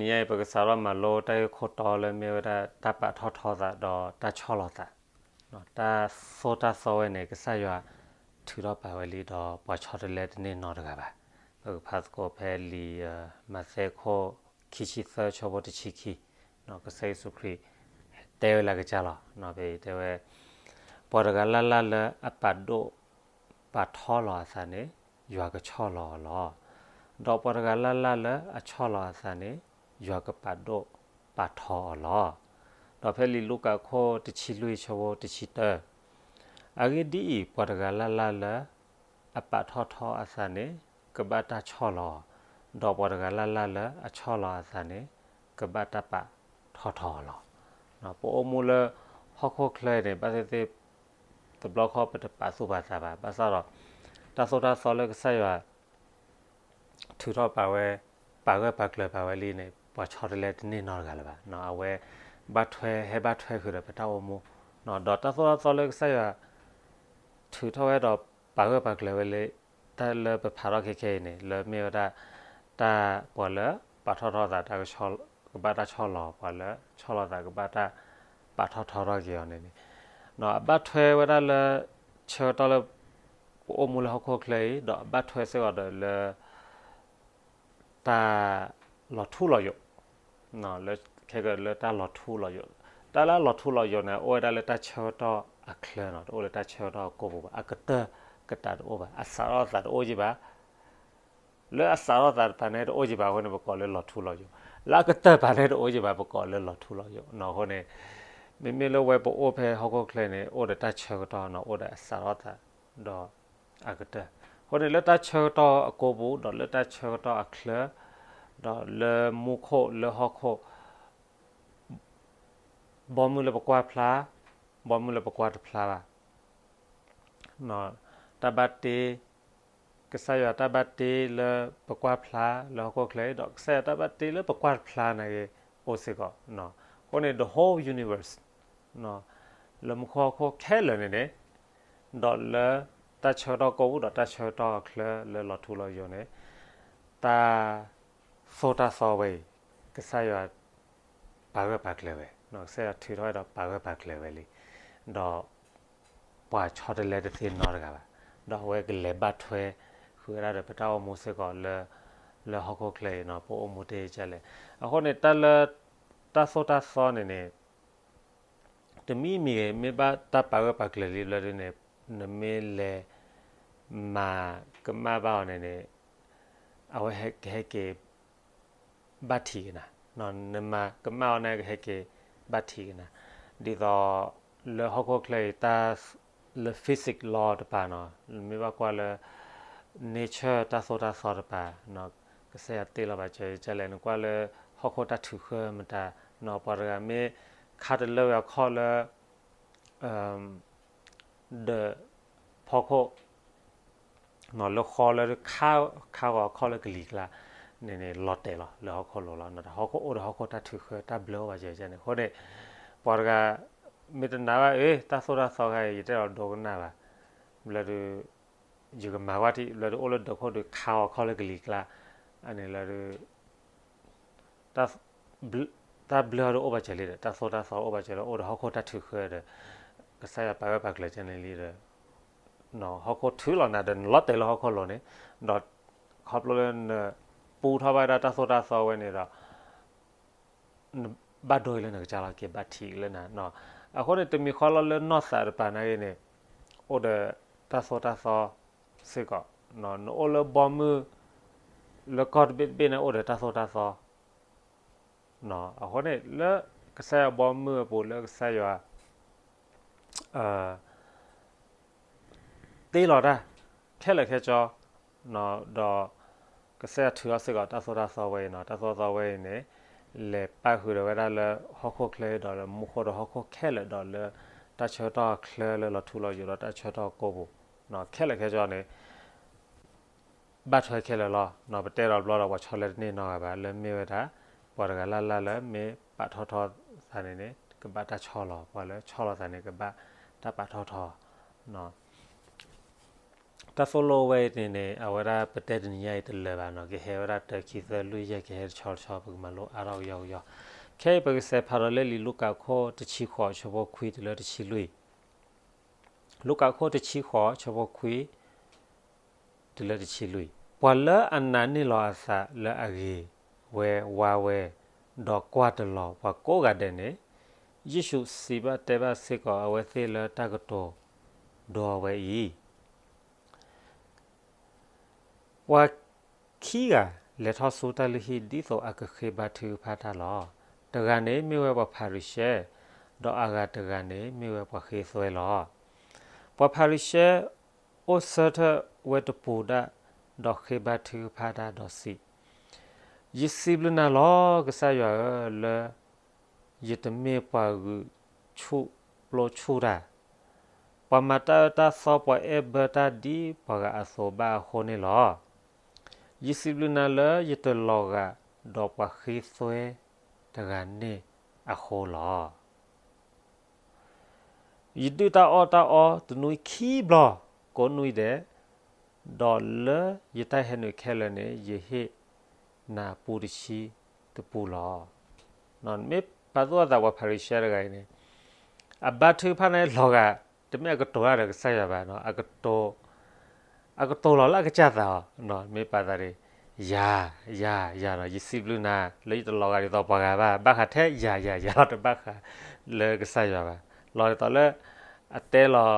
တနံၤအံၤ ပကစးထီၣ်မၤလိတၢ်ဂ့ၢ်ခိၣ်တီလၢမ့ၢ်ဝဲဒၣ်တၢ်ပာ်ထီၣ်ထီသးဒီးတၢ်ဆီၣ်လီၤသး, တၢ်သိၣ်တၢ်သီဝဲန့ၣ် ကစၢ်ယွၤထုးထီၣ်ပာ်ဝဲလံဒီးပှၤဆီတလဲတန့ၢ်နီတဂၤဘၣ်. ပကဖးသကိးဖဲလံာ် မးသဲခိၣ်ခံဆံသၢဆၢဖိတဆံခံ, ကစၢ်ယ့ၣ်ၡူးခရံာ်တဲဝဲလၢအကစၢ်လီၤ. ဖဲအံၤတဲဝဲ, ပှၤတဂၤလၢ်လၢ်လၢအပာ်ဒိၣ်ပာ်ထီလီၤအသးန့ၣ် ယွၤကဆီၣ်လီၤအီၤလီၤ. ဒီးပှၤတဂၤလၢ်လၢ်လၢအဆီၣ်လီၤအသးန့ၣ် ယွၤကပာ်ဒိၣ်ပာ်ထီအီၤလီၤ. ဒီးဖဲလံာ်လူၤကၣ်ခိၣ်တဆံလွံၢ်ဆၢဖိတဆံတၢ, အဂ့ၢ်ဒ်အံၤ, ပှၤတဂၤလၢ်လၢ်လၢအပာ်ထီၣ်ထီအသးန့ၣ် ကဘၣ်တၢ်ဆီၣ်လီၤအီၤ, ဒီးပှၤတဂၤလၢ်လၢ်လၢအဆီၣ်လီၤအသးန့ၣ် ကဘၣ်တၢ်ပာ်ထီၣ်ထီအီၤလီၤ. ပအိၣ်မူလၢဟီၣ်ခိၣ်ချၢအံၤန့ၣ် ဘၣ်သ့ၣ်သ့ၣ် တဘျီခီပတပာ်သူၣ်ပာ်သးဘၣ်. ဘၣ်ဆၣ်ဒီး တၢ်သိၣ်တၢ်သီလၢကစၢ်ယွၤ ထုးထီၣ်ပာ်ဝဲ, ပာ်ဂၢၢ်ပာ်ကျၢၤပာ်ဝဲလံန့ၣ် ပှၤဆီတလဲတန့ၢ်နီတဂၤလၢၤဘၣ်. အဝဲဘၣ်ထွဲ, ဟဲဘၣ်ထွဲဃုာ်ဒီးပတၢ်အိၣ်မူ, ဒီးတၢ်သိၣ်တၢ်သီလၢကစၢ်ယွၤ ထုးထီၣ်ဝဲဒီးပာ်ဂၢၢ်ပာ်ကျၢၤဝဲလံ, တၢ်လၢပဖးထီၣ်ခဲခဲအံၤန့ၣ် လၢမ့ၢ်ဝဲဒၣ် တၢ်ပှၤလၢပာ်ထီၣ်ထီသး ကဘၣ်တၢ်ဆီၣ်လီၤ, ပှၤလၢဆီၣ်လီၤသးကဘၣ်တၢ်ပာ်ထီၣ်ထီထီၣ်က့ၤအီၤန့ၣ်န့ၣ်, အဘၣ်ထွဲဝဲဒၣ်လၢ ဆၢကတီၢ်လၢ ပအိၣ်မူလၢဟီၣ်ခိၣ်ချၢအံၤ ဒီးအဘၣ်ထွဲစ့ၢ်ကီးဒီးလၢ တၢ်လီၤထူလီၤယိာ်, လၢ, ခဲကလၢတၢ်လီၤထူလီၤယိာ်, တၢ်လၢအလီၤထူလီၤယိာ်န့ၣ် အိၣ်ဝဲဒၣ်လၢတၢ်ဆၢကတီၢ်အချၢနီၤ, တအိၣ်လၢတၢ်ဆၢကတီၢ်အကိာ်ပူၤဘၣ်, အကတၢၢ်ကတးတအိၣ်ဘၣ်, အစးထီၣ်သးတအိၣ်ယံၤဘၣ်, လၢအစးထီၣ်သးတပၤန့ၣ်တအိၣ်ယံၤဘၣ်အဃိန့ၣ် ပကိးလၢလီၤထူလီၤယိာ်, လၢအကတၢၢ်ပၤန့ၣ်တအိၣ်ယံၤဘၣ် ပကိးလၢလီၤထူလီၤယိာ်နီၤ. အဃိန့ၣ် မ့မ့ၢ်လၢဝဲပအိၣ်ဖဲဟီၣ်ခိၣ်ချၢန့ၣ် အိၣ်ဒီးတၢ်ဆၢကတီၢ်နီၤ, အိၣ်ဒီးအစးထီၣ်သး ဒီးအကတၢၢ်, အဃိန့ၣ် လၢတၢ်ဆၢကတီၢ်အကိာ်ပူၤ ဒီးလၢတၢ်ဆၢကတီၢ်အချၢ, ဒီးလၢမူခိၣ်လၢဟီၣ်ခိၣ် ဘီမုၢ်လၢပကွၢ်ဖျါ, ဘီမုၢ်လၢပကွၢ်တဖျါဘၣ်, တၢ်ဘၣ်တ့, ကစၢ်ယွၤတၢ်ဘၣ်တ့လၢပကွၢ်ဖျါလၢဟီၣ်ခိၣ်ချၢအံၤ ဒီးကစၢ်ယွၤတၢ်ဘၣ်တ့လၢပကွၢ်တဖျါန့ၣ်ဂ့ၤ အိၣ်စ့ၢ်ကီး, အဃိန့ၣ် the whole universe လၢမူခိၣ်ဟီၣ်ခိၣ်ခဲလၢာ်န့ၣ်န့ၣ်, ဒီးလၢတၢ်ဆၢကတီၢ်ကိာ်ပူၤ ဒီးတၢ်ဆၢကတီၢ်အချၢလၢလီၤထူလီၤယိာ်န့ၣ်, တၢ်သိၣ်တၢ်သီဝဲအံၤ ကစၢ်ယွၤပာ်ဂၢၢ်ပာ်ကျၢၤဝဲ, ကစၢ်ယွၤထုးထီၣ်ဝဲဒီးပာ်ဂၢၢ်ပာ်ကျၢၤဝဲလံ, ဒီးပှၤဆီတလဲတသ့နီတဂၤဘၣ်, ဒီးအဝဲကလဲၤဘၣ်ထွဲဃုာ်ဝဲဒၣ်ဒီးပတၢ်အိၣ်မူစ့ၢ်ကီးလၢ, လၢဟီၣ်ခိၣ်ချၢအံၤနီၤ, ပအိၣ်မူတ့ၢ်ကလဲၣ်. အဃိန့ၣ် တၢ်လၢတၢ်သိၣ်တၢ်သီန့ၣ်န့ၣ် တမံၤမံၤဂ့ၤ မ့ၢ်ဘၣ်တၢ်ပာ်ဂၢၢ်ပာ်ကျၢၤလံဘျီဒုန့ၣ်, နမ့ၢ်လဲၤမၤကမၣ်ဘၣ်အီၤန့ၣ်န့ၣ်, အဝဲကဟဲက့ၤ ဘၣ်ထံးကနၤ, နမၤကမၣ်အီၤန့ၣ်ကဟဲက့ၤဘၣ်ထံးကနၤ, ဒ်သိးလၢဟီၣ်ခိၣ်ချၢအံၤ တၢ်လၢ physics law တပၤနီၤ, မ့ၢ်ဘၣ်ကွၢ်လၢ nature တၢ်သိၣ်တၢ်သီတပၤ, ကစၢ်ယွၤတ့လီၤဘၣ်စၢၤကလဲၣ်, နကွၢ်လၢဟီၣ်ခိၣ်တၢ်ထုးဃၢမတၤနီၤ, ပှၤတဂၤမ့ၢ်ခါတလၢဝဲအခီၣ်လၢ ဒီးဖီခိၣ် လၢဃီလၢခါဂီၤအခီၣ်လၢကလံၤကျါန့ၣ်န့ၣ် လီၤတဲာ်လီၤလၢဟီၣ်ခိၣ်လိၤလီၤ. ဟီၣ်ခိၣ်အိၣ်ဒီးဟီၣ်ခိၣ်တၢ်ထုးဃၢ တၢ်ဘျၢအိၣ်ဘၣ်စၢၤန့ၣ်. အဃိန့ၣ် ပှၤတဂၤ မ့ၢ်တနာ်ဘၣ် အ့ တၢ်သိၣ်တၢ်သီခါအံၤ ယတအဲၣ်ဒိးဒိကနၣ်ဘၣ်. ဘျီဒုး ယကမၤကွၢ်ထံ ဘျီဒုးအိၣ်လၢဒၢးခိၣ်ဒုးခါဂီၤအခီၣ်လၢကလံၤကျါ အန့ၣ်လၢဒုး တၢ်ဘျၢဒုးအိၣ်ဘၣ်စၢၤလံဒီး တၢ်သိၣ်တၢ်သီအိၣ်ဘၣ်စၢၤလၢ အိၣ်ဒီးဟီၣ်ခိၣ်တၢ်ထုးဃၢဒီး ကစၢ်ယွၤပာ်ဂၢၢ်ပာ်ကျၢၤကန့ၣ်လံဒီး ဟီၣ်ခိၣ်ထုးလီၤနၤဒီး နလီၤတဲာ်လၢဟီၣ်ခိၣ်လိၤန့ၣ်, ဒီးခီဖျိလၢနပူထီၣ်ဘၣ်ဒၣ်တၢ်သိၣ်တၢ်သီဝဲန့ၣ်ဒီး နဘၣ်ဒိလၢနကစၢ်လီၤ က့ၤဘၣ်ထံးလၢနၤ. အဃိန့ၣ် တမံၤဃီလီၤလၢနီၢ်သးတပၤနာ်ဂ့ၤန့ၣ် အိၣ်ဒီးတၢ်သိၣ်တၢ်သီစ့ၢ်ကီး, နအိၣ်လၢဘီမုၢ်လၢကီၢ်တဘ့ၣ်တဘ့ၣ်န့ၣ် အိၣ်ဒီးတၢ်သိၣ်တၢ်သီ. အဃိန့ၣ် လၢကစၢ်ယွၤဘီမုၢ်အပူၤ လၢကစၢ်ယွၤ တ့လီၤတၢ်ခဲလၢာ်ခဲဆ့, ဒီးကစၢ်ယွၤထုးထီၣ်စ့ၢ်ကီးတၢ်သိၣ်တၢ်သီဝဲအံၤနီၤ. တၢ်သိၣ်တၢ်သီဝဲအံၤန့ၣ် လဲၤပာ်ဃုာ်ဒီးဝဲဒၣ်လၢဟီၣ်ခိၣ်ချၢဒီးလၢမူခိၣ်ဒီးဟီၣ်ခိၣ်ခဲလၢာ်ဒီးလၢတၢ်ဆၢကတီၢ်အချၢလၢလီၤထူလီၤယိာ်ဒီးတၢ်ဆၢကတီၢ်အကိာ်ပူၤ ခဲလၢာ်ခဲဆ့န့ၣ် ဘၣ်ထွဲခဲလၢာ်လီၤ. ပတဲဒီးဘျီဒီးပှၤဆီတလဲတန့ၢ်နီတဂၤဘၣ် လၢမ့ၢ်ဝဲဒၣ် ပှၤတဂၤလၢ်လၢ်လၢမ့ၢ်ပာ်ထီၣ်ထီသးန့ၣ်န့ၣ် ကဘၣ်တၢ်ဆီၣ်လီၤ, ပှၤလၢဆီၣ်လီၤသးန့ၣ် ကဘၣ်တၢ်ပာ်ထီၣ်ထီ တၢ်သိၣ်လိဝဲအံၤန့ၣ်န့ၣ် အဝဲဒၣ်ပတဲတနံၤညါအံၤတလၢာ်ဘၣ်နီၤ, ကဟဲဝဲဒၣ်တၢ ခံ သၢ လွံၢ် ယဲၢ် ကဟဲတဆီတဆီ ပကမၤလိအါထီၣ်ကယီကယီ. ခဲအံၤပကစးဖးဒီးလၢလံာ်လူၤကၣ်ခိၣ် တဆံဃိး ဆၢဖိခွံ တုၤလၢတဆံလွံၢ်. လူၤကၣ်ခိၣ် တဆံဃိး ဆၢဖိခွံ တုၤလၢတဆံလွံၢ်. ပှၤလၢအနာ်န့ၢ်လီၤအသးလၢအဂ့ၤဝဲဝါဝဲ, ဒီးကွၢ်တလီၤပှၤကိးဂၤဒဲးန့ၣ်, ယ့ၣ်ၡူးစံးဘၣ်တဲဘၣ်စ့ၢ်ကီးအဝဲသ့ၣ်လၢတၢ်ကတိၤဒိဝဲအံၤ, ပှၤခံဂၤလဲၤထီၣ်ဆူတၢ်လုၢ်ဟံၣ် ဒ်သိးအကဃ့ဘါထုကဖၣ်တၢ်လီၤ. တဂၤန့ၣ်မ့ၢ်ဝဲပှၤဖၤရံၤၡဲ, ဒီးအဂၤတဂၤန့ၣ်မ့ၢ်ဝဲပှၤဃ့သွဲလီၤ. ပှၤဖၤရံၤၡဲအိၣ်ဆၢထၢၣ်ဝဲတပူၤဒၣ်, ဒီးဃ့ဘါထုကဖၣ်တၢ်ဒီးစံး, ယစံးဘျုးနၤလီၤ ကစၢ်ယွၤဧၢ, လၢယတမ့ၢ်ပှၤဂုာ်ဆူၣ်ပျိဆူၣ်တၢ်, ပှၤမၤတၢ်အၢတၢ်သီ, ပှၤအဲၣ်ဘၢတၢ်ဒ်ပှၤဂၤအသိးဘၣ်အဃိန့ၣ်လီၤ. ယစံးဘျုးနၤလၢယတလီၤဂာ်ဒီးပှၤဃ့သွဲတဂၤန့ၣ်အဃိလီၤ. ယဒုၣ်တၢ်အီၣ်တၢ်အီတနွံခံဘျီကိးနွံဒဲး, ဒီးလၢယတၢ်ဟဲနုာ်ခဲလၢာ်န့ၣ် ယဟ့ၣ်နၤပူတဆံတပူလီၤ. မ့ၢ်ပာ်သူၣ်အသးပှၤဖၤရံၤၡဲတဂၤအံၤန့ၣ်, အဘါထုကဖၣ်န့ၣ်လီၤဂာ်, တမ့ၢ်အကတိၤတၢ်ဒီးကစၢ်ယွၤဘၣ်, အကတိၤလီၤလၢအကစၢ်သးအီၤ, မ့ၢ်ပာ်သးဒ်, ယၤ, ယၤ, ယၤလီၤ, ယစံးဘျုးနၤ လၢယတလီၤဂာ်ဒ်သိးပှၤဂၤဘၣ်, ဘၣ်ဃးထဲယၤ, ယၤ, ယၤလီၤ, တဘၣ်ဃးလၢကစၢ်ယွၤဘၣ်, လီၤဒ်သိးလၢအတဲလီၤ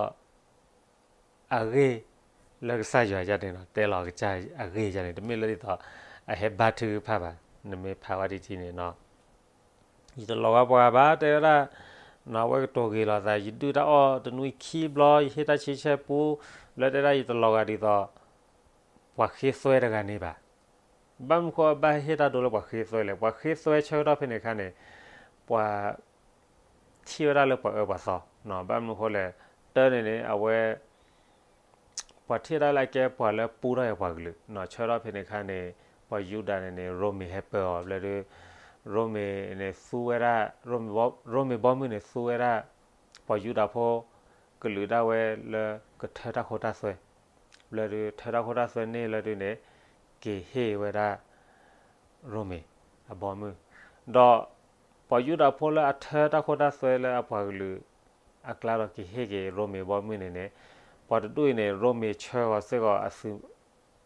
အဂ့ၢ်လၢကစၢ်ယွၤယါန့ၣ်လီၤ, တဲလီၤအကစၢ်အဂ့ၢ်ယါန့ၣ်, တမ့ၢ်လၢဒ်သိး အဟဲဘါထုကဖၣ်ဘၣ်, နမ့ၢ်ဖးဝဲဒ်ထံန့ၣ်နီၤ, ယတလီၤဂာ်ပှၤဂၤဘၣ်, တဲဝဲဒၣ်, အဝဲကတိၤဂ့ၤလီၤသး, ယဒုၣ်တၢ်အီၣ်တနွံခံဘျီ, ယဟ့ၣ်တၢ်ဆံဆဲပူ, လၢတဲဒၣ်ယတလီၤဂာ်ဒ်သိး ပှၤဃ့သွဲတဂၤန့ၣ်ဘၣ်. ဘၣ်မနုၤဃိအဘၣ်ဟ့ၣ်တၢ်ဒိလၢပှၤဃ့သွဲလဲၣ်, ပှၤဃ့သွဲဆၢကတီၢ်ဖဲန့ၣ်အခါန့ၣ်, ပှၤ ထံၣ်ဝဲဒၣ်လၢပှၤအၢပှၤသီ, ဘၣ်မနုၤဃိလဲၣ်, တၢ်န့ၣ်န့ၣ် အဝဲ ပှၤထံၣ်ဝဲဒၣ်လၢအကဲပှၤလၢပူထီၣ်အပှၤကလုာ်, ဆၢကတီၢ်ဖဲန့ၣ်အခါန့ၣ်, ပှၤယူဒၤန့ၣ်န့ၣ် ရိမ့ၤဟဲပၢအီၤဘျီဒီး, ရိမ့ၤန့ၣ်သူဝဲဒၣ်, ရိမ့ၤဘီမုၢ်န့ၣ်သူဝဲဒၣ် ပှၤယူဒၤဖိ ကလုာ်ဒၣ်ဝဲလၢကထၢတၢ်ခိတၢ်သွဲ, ဘျီဒီးထၢတၢ်ခိတၢ်သွဲန့ၣ်လၢဒုန့ၣ်, က့ၤဟ့ၣ်ဝဲဒၣ် ရိမ့ၤအဘီမုၢ်, ဒီး ပှၤယူဒၤဖိလၢအထၢတၢ်ခိတၢ်သွဲလၢအပှၤကလုာ်အကျါဒီးက့ၤဟ့ၣ်က့ၤရိမ့ၤဘီမုၢ်န့ၣ်န့ၣ်, ပှၤတဒူၣ်အံၤန့ၣ် ရိမ့ၤဆှၢအီၤစ့ၢ်ကီးအသုး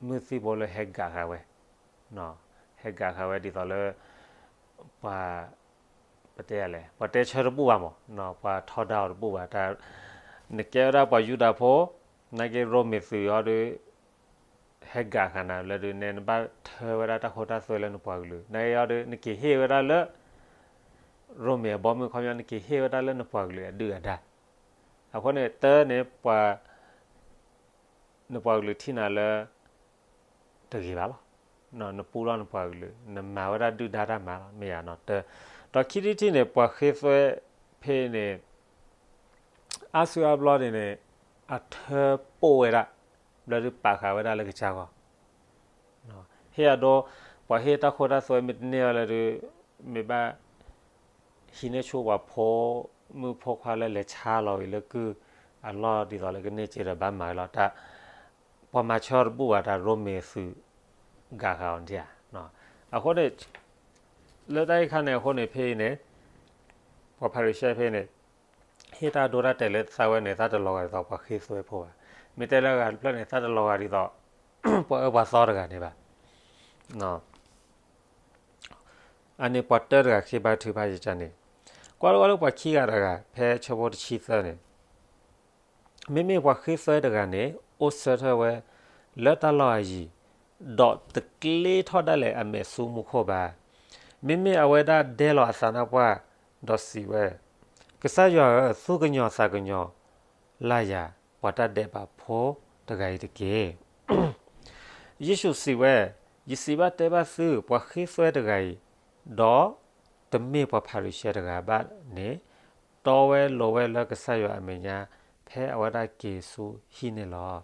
မုၢ်သံၣ်ဘိလၢဟဲကးဃာ်ဝဲ, ဟဲကးဃာ်ဝဲဒ်သိးလၢ ပှၤ ပတဲလဲၣ်, ပှၤတဲဆၢတဘူၣ်ဘၣ်မး, ပှၤထီဒါအီၤတဘူၣ်ဘၣ်, နကဲဝဲဒၣ်ပှၤယူဒၤဖိ, နာ်က့ရိမ့ၤသုးအီၤဒီး ဟဲကးဃာ်နၤလၢဒုးနဲ နဘၣ်ထၢဝဲဒၣ်တၢ်ခိတၢ်သွဲလၢနပှၤကလုာ်, နာ်က့အီၤဒီး နက့ၤဟ့ၣ်ဝဲဒၣ်လၢ ရိမ့ၤအဘီမုၢ်ခီပညီ, နက့ၤဟ့ၣ်ဝဲဒၣ်လၢနပှၤကလုာ်အဒုၣ်အဒါ. အဃိန့ၣ် တၢ်န့ၣ် ပှၤ နပှၤကလုာ်ထံၣ်နၤလၢ တဂ့ၤဘၣ်လီၤ. နပူထီၣ်နပှၤကလုာ်, နမၤဝဲဒၣ်ဒုၣ်ဒါတၢ်မၤလီၤ, မ့ၢ်ယါနီၤ. တၢ်, ဒီးခံထံၣ်တထံၣ်န့ၣ် ပှၤဃ့သွဲဖဲန့ၣ် အါစုအါဘျီန့ၣ်န့ၣ် အထၢပိာ်ဝဲဒၣ်, ဘျီဒုးပာ်ဃာ်ဝဲဒၣ်လၢကစၢ်ဂီၢ် ဟ့ၣ်အဒိ, ပှၤဟ့ၣ်တၢ်ခိတၢ်သွဲမ့ၢ်တန့ၢ်အီၤလၢဒုး, မ့ၢ်ဘၣ် ဟံးန့ၢ်ဆူပှၤဖိမုၣ်ဖိခွါလၢလဲၤဆါလီၤဝံၤလၢကုၢ်အလီၢ်ဒ်သိးလၢကန့ၢ်စ့ဒီးဘၣ်မၤဝဲလီၤ. တၢ် ပှၤမၤဆၢတဘူၣ်ဘၣ် တၢ်ရိမ့ၤသုး ကးဃာ်အီၤန့ၣ်ဧါ. အဃိန့ၣ် လၢတၢ်အံၤခါန့ၣ် အဃိန့ၣ်ဖဲအံၤန့ၣ် ပှၤဖၤရံၤၡဲဖဲန့ၣ် ဟ့ၣ်တၢ်ဒိတၢ်တဲာ်လၢသးဝဲန့ၣ် သးတလီၤဂာ်ဒ်သိးပှၤဃ့သွဲဖိဘၣ်. မ့ၢ်တဲလၢအဂၤတဖျၢၣ်န့ၣ် သးတလီၤဂာ်ဒ်သိး ပှၤအၢပှၤသီတဂၤန့ၣ်ဘၣ်. အန့ၣ်ပှၤတၢတဂၤဃ့ဘါထုကဖၣ်ယကန့ၣ်, ကွၢ်လၢကွၢ်လၢပှၤခံဂၤတဂၤ ဖဲဆၢဖိတဆံသၢန့ၣ် မ့မ့ၢ်ပှၤဃ့သွဲတဂၤန့ၣ် အိၣ်ဆၢထၢၣ်ဝဲလၢတၢ်လီၢ်အယံၤ, ဒီးတကျ့ထီၣ်ဒၣ်လဲာ်အမဲာ်ဆူမူခိၣ်ဘၣ်. မ့မ့ၢ်အဝဲဒၣ်ဒဲလီၤအသးနါပှၢ်, ဒီးစံးဝဲ, ကစၢ်ယွၤဧၢ, သူၣ်ကညီၤသးကညီၤလၢ်ယၤ ပှၤတၢ်ဒဲးဘးဖိတဂၤအံၤတက့ၢ်. ယ့ၣ်ၡူးစံးဝဲ, ယစံးဘၣ်တဲဘၣ်သု, ပှၤဃ့သွဲတဂၤအံၤ, ဒီးတမ့ၢ်ပှၤဖၤရံၤၡဲတဂၤဘၣ်န့ၣ်, တီဝဲလိၤဝဲလၢကစၢ်ယွၤအမဲာ်ညါ ဖဲအဝဲဒၣ်က့ၤဆူဟံၣ်န့ၣ်လီၤ.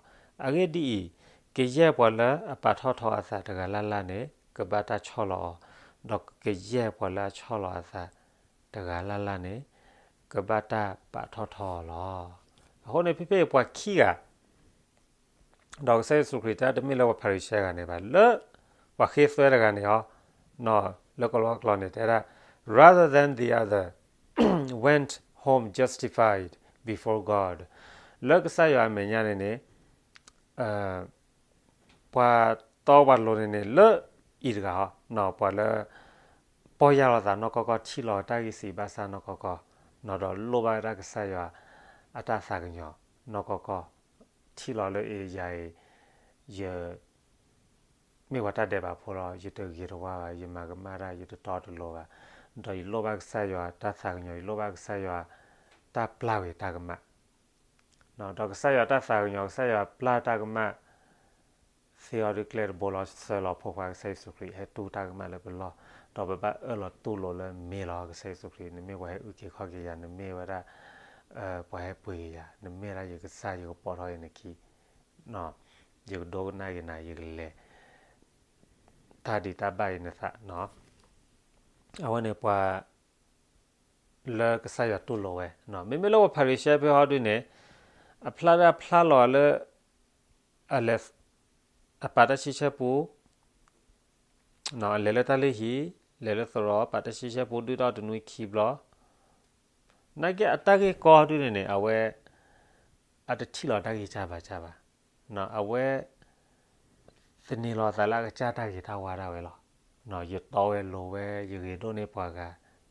အဂ့ၢ်ဒ်အံၤ, ကယဲၢ်ပှၤလၢအပာ်ထီၣ်ထီအသးတဂၤလၢ်လၢ်န့ၣ် ကဘၣ်တၢ်ဆီၣ်လီၤအီၤ, ဒီးကယဲၢ်ပှၤလၢအဆီၣ်လီၤအသးတဂၤလၢ်လၢ်န့ၣ် ကဘၣ်တၢ်ပာ်ထီၣ်ထီအီၤလီၤ. အဃိန့ၣ် ဖဲဖဲအံၤပှၤခံဂၤ ဒီးကစၢ်ယ့ၣ်ၡူးခရံာ်တဲတမ့ၢ်လၢပှၤဖၤရံၤၡဲတဂၤန့ၣ်ဘၣ်, လၢပှၤဃ့သွဲတဂၤန့ၣ်ဟီ, လၢကီၤလၤဝါကျိာ်န့ၣ် တဲဒၣ် rather than the other went home justified before God. လၢကစၢ်ယွၤအမဲာ်ညါန့ၣ်န့ၣ် ပှၤတီပှၤလိၤန့ၣ်န့ၣ် လၢအံၤတဂၤဟီ, ပှၤလၢ ပီၢ်ယၢ်လီၤသးနီၢ်ကီၢ်ကီၢ် ထံၣ်လီၤတၢ်ဂံၢ်စံးဘၣ်ဆၣ်နီၢ်ကီၢ်ကီၢ်, ဒီးလိၣ်ဘၣ်ဝဲဒၣ်ကစၢ်ယွၤအတၢ်သးကညီၤနီၢ်ကီၢ်ကီၢ်, ထံၣ်လီၤလၢအံၤယၤအံၤ ယ မ့ၢ်ပှၤတၢ်ဒဲးဘးဖိလီၤ, ယတဂ့ၤတဝါဘၣ်, ယမၤကမၣ်တၢ်, ယတတီတလိၤဘၣ်, ဒီးယလိၣ်ဘၣ်ကစၢ်ယွၤတၢ်သးကညီၤ, ယလိၣ်ဘၣ်ကစၢ်ယွၤတၢ်ပျၢ်ဝဲတၢ်ကမၣ်, ဒီးကစၢ်ယွၤတၢ်သးကညီၤ, ကစၢ်ယွၤပျၢ်တၢ်ကမၣ် သ့အီၤဒုးကျဲတဘိလီၤ, ဆှၢလီၤဖိခွါကစၢ်ယ့ၣ်ၡူးခရံာ်ဟဲတူၢ်တၢ်ကမၣ်လၢပလီၢ်, ဒီးပဘၣ်အၢၣ်လီၤတူၢ်လိာ်လၢမ့ၢ်လီၤ, ကစၢ်ယ့ၣ်ၡူးခရံာ် နမ့ၢ်ပှၤဟဲအုၣ်က့ၤခီၣ်က့ၤယၤ, နမ့ၢ်ဝဲဒၣ် ပှၤဟဲပှ့ၤက့ၤယၤ, နမ့ၢ်ဒၣ်ယကစၢ်, ယကပိာ်ထီၣ်အံၤနခံ, ယကဒိကနၣ်က့ၤနၤ, ယကလဲၤ တၢ်ဒံးတၢ်ဘၣ်အံၤနသး, အဝဲန့ၣ်ပှၤ လၢကစၢ်ယွၤတူၢ်လိာ်ဝဲ, မ့မ့ၢ်လၢပှၤဖၤရံၤၡဲဖဲဟီဒုန့ၣ် အဖျါဒၣ်ဖျါလီၤလၢ အလဲၤ အပာ်တၢ်ဆံဆဲပူ အလဲၤလၢတၢ်လုၢ်ဟံၣ်, လဲၤလၢသရိာ်, ပာ်တၢ်ဆံဆဲပူ ဒုၣ်တၢ်တနွံခံဘျီ, နာ်က့အတၢ်ဂ့ၢ်ကီဒုန့ၣ်န့ၣ် အဝဲ အတထံၣ်လီၤတၢ်ဂံၢ်စၢ်ဘါစၢ်ဘၣ်, အဝဲ သန့ၤလီၤအသးလၢအကစၢ်တၢ်ဂ့ၤတၢ်ဝါဒၣ်ဝဲလီၤ, ယတီဝဲလိၤဝဲ, ယဂ့ၤဒိၣ်န့ၢ်ပှၤဂ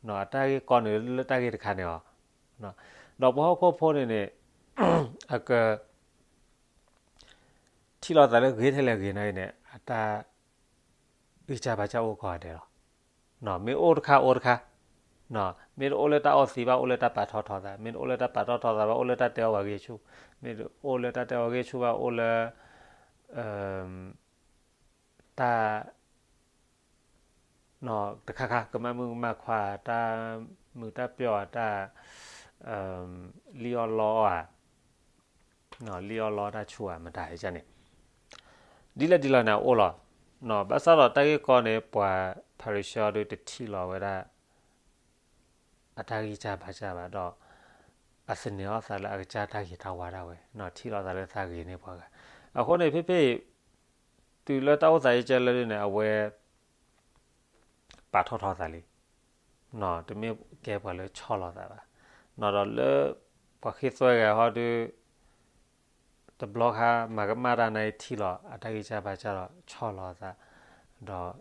ၤ, အတၢ်ဂ့ၢ်ကီန့ၣ်လၢတၢ်ဂ့ၢ်တခါန့ၣ်လီၤ, ဒီးပှၤဟီၣ်ခိၣ်ဖိန့ၣ်န့ၣ် အက ထံၣ်လီၤသးလၢဂ့ၤထဲလဲၣ်ဂ့ၤန့ၣ်န့ၣ် အတၢ် ဂံၢ်စၢ်ဘါစၢ်အိၣ်ကိးဂၤဒဲးလီၤ, မ့ၢ်အိၣ်တခါအိၣ်တခါ, မ့ၢ်တအိၣ်လၢတၢ်အီသံးဘၣ် အိၣ်လၢတၢ်ပာ်ထီၣ်ထီသး, မ့ၢ်တအိၣ်လၢတၢ်ပာ်ထီၣ်ထီသးဘၣ် အိၣ်လၢတၢ်တဲအီၣ်ဘၣ်ဂ့ၢ်ဆူၣ်, မ့ၢ်တအိၣ်လၢတၢ်တဲအီၣ်ဘၣ်ဂ့ၢ်ဆူၣ်ဘၣ် အိၣ်လၢ တၢ် တခါခါ ကမၣ်မုၣ်ကမၣ်ခွါ တၢ်မုာ်တၢ်ပျီၢ် တၢ် လံၣ်အီၣ်လီအီၣ်ဧါ, လံၣ်အီၣ်လီတၢ်ဆူၣ်ဧါ မတၤဟဲကၢန့ၣ် ဒ်လဲၣ်ဒ်လဲၣ်န့ၣ် အအိၣ်လီၤ, ဘၣ်ဆၣ်ဒီးတၢ်ဂ့ၢ်ကီန့ၣ် ပှၤဖၤရံၤၡဲအီၤဒုးတထံၣ်လီၤဝဲဒၣ် အတၢ်ဂံၢ်စၢ်ဘါစၢ်ဘၣ်ဒီး အသန့ၤအီၣ်သးလၢအကစၢ်တၢ်ဂ့ၤတၢ်ဝါဒၣ်ဝဲ, ထံၣ်လီၤသးလၢသးဂ့ၤန့ၢ်ပှၤဂၤ, အဃိန့ၣ် ဖဲဖဲအံၤ တုၤလၢတၢ်အိၣ်သးအံၤကဲလၢဒ်န့ၣ် အဝဲ ပာ်ထီၣ်ထီသးလံ, တမ့ၢ်ကဲပှၤလၢဆီၣ်လီၤသးဘၣ်, ဒီးလၢ ပှၤဃ့သွဲဂၤဟီဒုး တဘျီခါ မၤကမၣ်တၢ်န့ၣ်ထံၣ်လီၤ အတၢ်ဂံၢ်စၢ်ဘါစၢ်ဒီးဆီၣ်လီၤသး, ဒီး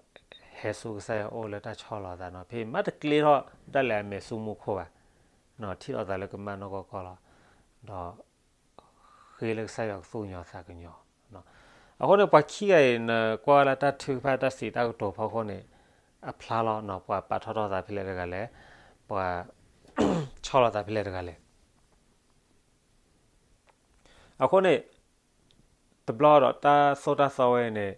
ဟဲဆူကစၢ်ယွၤအိၣ်လၢတၢ်ဆီၣ်လီၤသးနီၤ, ဖဲမ့ၢ်တကျ့ထီၣ်ဒၣ်လဲာ်အမဲာ်ဆူမူခိၣ်ဘၣ်, ထံၣ်လီၤသးလၢကမၣ်နီၢ်ကီၢ်ကီၢ်လီၤ, ဒီး ဃ့လၢကစၢ်ယွၤကသူၣ်ကညီၤသးကညီၤ, အဃိန့ၣ် ပှၤခံဂၤအံၤ နကွၢ်ဝဲလၢတၢ်ထုကဖၣ်တၢ်စံးတၢ်ကတိၤဖီခိၣ်န့ၣ် အဖျါလီၤနီၤ, ပှၤပာ်ထီၣ်ထီသးဖဲလဲၣ်တဂၤလဲၣ်, ပှၤ ဆီၣ်လီၤသးဖဲလဲၣ်တဂၤလဲၣ် အဃိန့ၣ် တဘျီဒီးတၢ်သိၣ်တၢ်သီဝဲအံၤန့ၣ်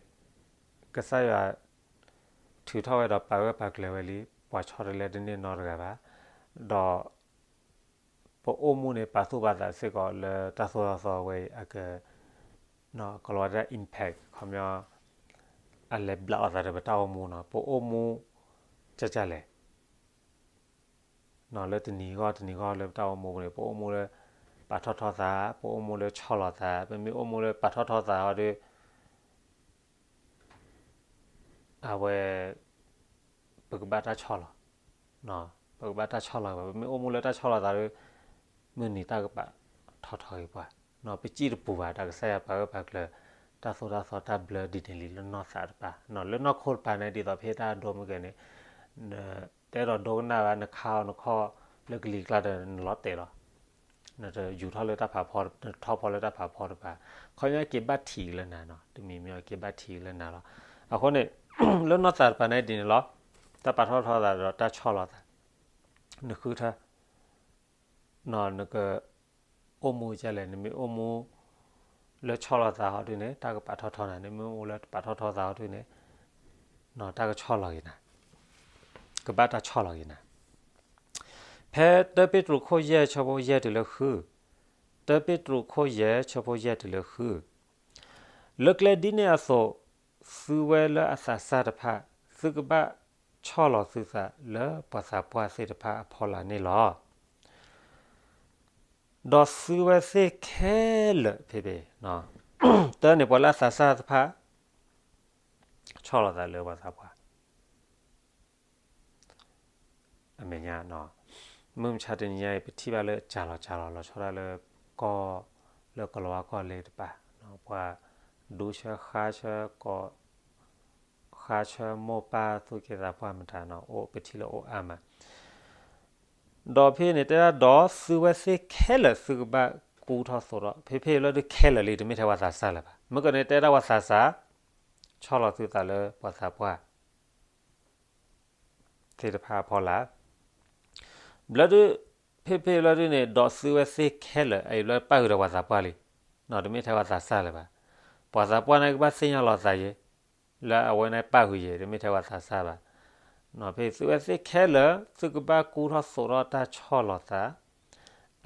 ကစၢ်ယွၤ ထုးထီၣ်ဝဲဒီးပာ်ဂၢၢ်ပာ်ကျၢၤဝဲလံ, ပှၤဆီတလဲတန့ၢ်နီတဂၤဘၣ်, ဒီး ပအိၣ်မူန့ၣ် ပာ်သူၣ်ပာ်သးစ့ၢ်ကီးလၢတၢ်သိၣ်တၢ်သီဝဲအံၤ အက ကလီၤဝဲဒၣ် impact ခီပညီ အလဲၤဘျးအီၤသးဒီးပတၢ်အိၣ်မူနီၤ, ပအိၣ်မူ ကၢ်ကၢ်လဲၣ် လၢတနံၤဂီၢ်တနံၤဂီၢ်လၢပတၢ်အိၣ်မူပူၤန့ၣ် ပအိၣ်မူလၢ ပာ်ထီၣ်ထီသး, ပအိၣ်မူလၢဆီၣ်လီၤသး, ပမ့ၢ်အိၣ်မူလၢပာ်ထီၣ်ထီသးဟီဒီး အဝဲ ပကဘၣ်တၢ်ဆီၣ်လီၤ, ပကဘၣ်တၢ်ဆီၣ်လီၤဘၣ်, ပမ့ၢ်အိၣ်မူလၢတၢ်ဆီၣ်လီၤသးဒီး မုၢ်နံၤတၢ်ကပာ်ထီၣ်ထီက့ၤပှၤ, ပစံၣ်တပူၤဘၣ် တၢ်ကစၢ်ယွၤပာ်ဂၢၢ်ပာ်ကျၢၤ တၢ်သိၣ်တၢ်သီတၢ်ဘျၢဒ်န့ၣ်လံလၢနီၢ်သးတပၤ, လၢနီၢ်ခိတပၤန့ၣ် ဒ်သိးဖဲတၢ်ဒိမုၢ်ကဲန့ၣ် နတအဲၣ်ဒိးဒိကနၣ်ဘၣ် နခါအီၤနခီၣ်လၢကလံၤကျါဒီး နလီၤတဲာ်လီၤ နတယူၤထီၣ်လၢတၢ်ဖးဖီ, နတထီၣ်ဖီလၢတၢ်ဖးဖီတပၤ, ခီပညီက့ၤဘၣ်ထံးလၢနၤနီၤ, တမံၤမံၤက့ၤဘၣ်ထံးလၢနၤလီၤ. အဃိန့ၣ် လၢနီၢ်သးတပၤန့ၣ်ဒ်န့ၣ်လီၤ, တၢ်ပာ်ထီၣ်ထီသးဒီးတၢ်ဆီၣ်လီၤသး, နဃုထၢ နက အိၣ်မူကၢ်လဲၣ်, နမ့ၢ်အိၣ်မူ လၢဆီၣ်လီၤသးဟီဒုန့ၣ် တၢ်ကပာ်ထီၣ်ထီနၤ, နမ့ၢ်အိၣ်လၢတပာ်ထီၣ်ထီသးဟီဒုန့ၣ် တၢ်ကဆီၣ်လီၤက့ၤနၤ, ကဘၣ်တၢ်ဆီၣ်လီၤက့ၤနၤ. ဖဲ တၢ ပ့းတရူးခိၣ်ယဲၢ်ဆၢဖိယဲၢ်တုၤလၢဃု, တၢ ပ့းတရူးခိၣ်ယဲၢ်ဆၢဖိယဲၢ်တုၤလၢဃု, လၢကျဲဒ်န့ၣ်အသိး သုဝဲလၢအသးစၢ်တဖၣ် သုကဘၣ်ဆီၣ်လီၤသုသးလၢပှၤသးပှၢ်သ့ၣ်တဖၣ်အဖီလာ်န့ၣ်လီၤ. ဒီးသုဝဲသ့ၣ်ခဲလၢာ် ဖဲဖဲ တၢ်န့ၣ် ပှၤလၢအသးစၢ်တဖၣ် ဆီၣ်လီၤသးလၢပှၤသးပှၢ် အမဲာ်ညါ, မုၢ်မဆါတနံၤညါအံၤ ပထံၣ်ဘၣ်လၢကၠၤလီၤကၠၤလီၤ လီၤဆီဒၣ်လၢကီၢ်, လၢကလၤဝါကီၢ်လ့တပၤ, ပှၤဒူဆၢဃါဆၢကီး, ဃါဆၢမိၢ်ပၢ်သူၣ်က့သးပှၢ်မတၤနီၤ အိၣ်ပထံၣ်လၢအိၣ်အါမး. ဒီးဖဲန့ၣ်တဲဒၣ် ဒီးသုဝဲသ့ၣ်ခဲလၢာ်သုကဘၣ်ကူထီၣ်သိးထီၣ်, ဖဲဖဲလၢဒုးခဲလၢာ်လံ တမ့ၢ်ထဲပှၤသးစၢ်လၢၤဘၣ်. မ့ၢ်ကန့ၣ်တဲဒၣ်ပှၤသးစၢ် ဆီၣ်လီၤသုသးလၢပှၤသးပှၢ် သ့ၣ်တဖၣ်အဖီလာ်, ဘျၢဒုး ဖဲဖဲဘျၢဒုးန့ၣ် ဒီးသုဝဲသ့ၣ်ခဲလၢာ် အံၤဘျၢပၣ်ဃုာ်ဒီးပှၤသးပှၢ်လံ, တမ့ၢ်ထဲပှၤသးစၢ်လၢၤဘၣ်. ပှၤသးပှၢ်န့ၣ်ကဘၣ်သ့ၣ်ညါလီၤသးယဲ, လၢအဝဲန့ၣ်ပၣ်ဃုာ်ယဲ တမ့ၢ်ထဲပှၤသးစၢ်ဘၣ်. ဖဲသုဝဲသ့ၣ်ခဲလၢာ် သုကဘၣ်ကူထီၣ်သိးထီၣ်တၢ်ဆီၣ်လီၤသး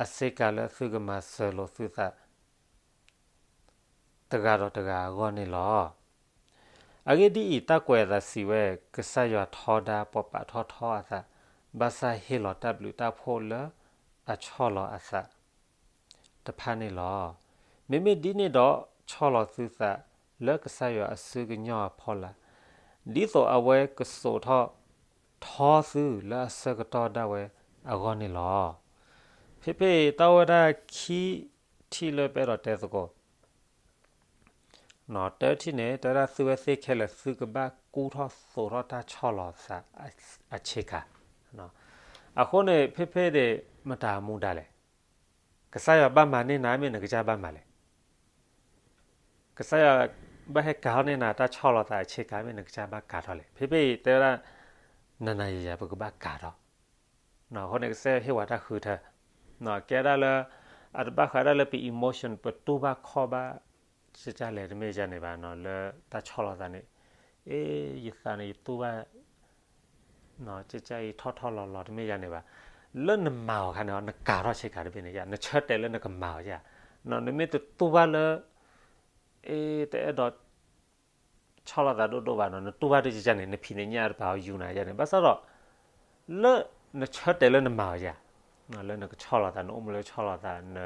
အဆ့ကၤလၢသုကမၤစၢၤလိာ်သုသး တဂၤဒီးတဂၤအဂီၢ်န့ၣ်လီၤ. အဂ့ၢ်ဒ်အံၤ, တၢ်ကွဲးအသးစံးဝဲ, ကစၢ်ယွၤထီဒါပှၤပာ်ထီၣ်ထီအသး, ဘၣ်ဆၣ်ဟ့ၣ်လီၤတၢ်ဘျုးတၢ်ဖှိၣ်လၢအဆီၣ်လီၤအသးတဖၣ်န့ၣ်လီၤ. မ့မ့ၢ်ဒ်န့ၣ်ဒီး, ဆီၣ်လီၤသုသးလၢကစၢ်ယွၤအစုကညီၢ်အဖီလာ်, ဒ်သိးအဝဲကစိာ်ထီၣ်ထီသုလၢအဆၢကတီၢ်ဒၣ်ဝဲအဂီၢ်န့ၣ်လီၤ. ဖဲဖဲအံၤ တၢ်အိၣ်ဝဲဒၣ်ခံထံၣ်လၢပအဲၣ်ဒိးတဲသကိး တၢထံၣ်န့ၣ် တဲဝဲဒၣ်သုဝဲသ့ၣ်ခဲလၢာ် သုကဘၣ်ကူထီၣ်သိးထီၣ်တၢ်ဆီၣ်လီၤသးအဆ့ကၤ. အဃိန့ၣ် ဖဲဖဲန့ၣ် မတၤအမူဒါလဲၣ်. ကစၢ်ယွၤဘၣ်မၤန့ၢ်နၤ မ့ၢ်နကစၢ်ဘၣ်မၤလဲၣ်. ကစၢ်ယွၤဘၣ်ဟဲကၤထီၣ်န့ၢ်နၤ တၢ်ဆီၣ်လီၤသးအဆ့ကၤ မ့ၢ်နကစၢ်ဘၣ်ကၤထီၣ်လဲၣ်. ဖဲဖဲအံၤတဲဝဲဒၣ် နၤနၤယၤယၤ ပကဘၣ်ကၤထီၣ် အဃိန့ၣ် ကစၢ်ယွၤဟ့ၣ်ဝဲတၢ်ဃုထၢ, ကဲဒၣ်လၢ အတဘၣ်ဃးဒၣ်လၢပ emotion ပတူၢ်ဘၣ်ခီၣ်ဘၣ် ကကလဲၣ် တမ့ၢ်ယၤန့ၣ်ဘၣ်, လၢတၢ်ဆီၣ်လီၤသးန့ၣ်, အ့ ယသးန့ၣ် ယတူၢ်ဘၣ် ကကအံၤထီၣ်ထီၣ်လီၤလီၤ တမ့ၢ်ယၤန့ၣ်ဘၣ်. လၢနမၤအီၤခါန့ၣ် နကၤထီၣ်ဆ့ကၤတဘ့ၣ်န့ၣ်ယၤ, နဆၢတဲာ်လၢနကမၤအီၤယၤ, နမ့ၢ်တတူၢ်ဘၣ်လၢ အ့ တအဲၣ်ဒိး ဆီၣ်လီၤသးဒိၣ်ဒိၣ်ဘၣ်နီၤ, နတူၢ်ဘၣ်ဒ်ကကန့ၣ် နဖံးနညၣ်တပာ်အီၤယူၤနၤယၤန့ၣ်, ဘၣ်ဆၣ်ဒီး လၢနဆၢတဲာ်လၢနမၤအီၤယၤ, လၢနကဆီၣ်လီၤသး နအိၣ်မူလၢဆီၣ်လီၤသး, န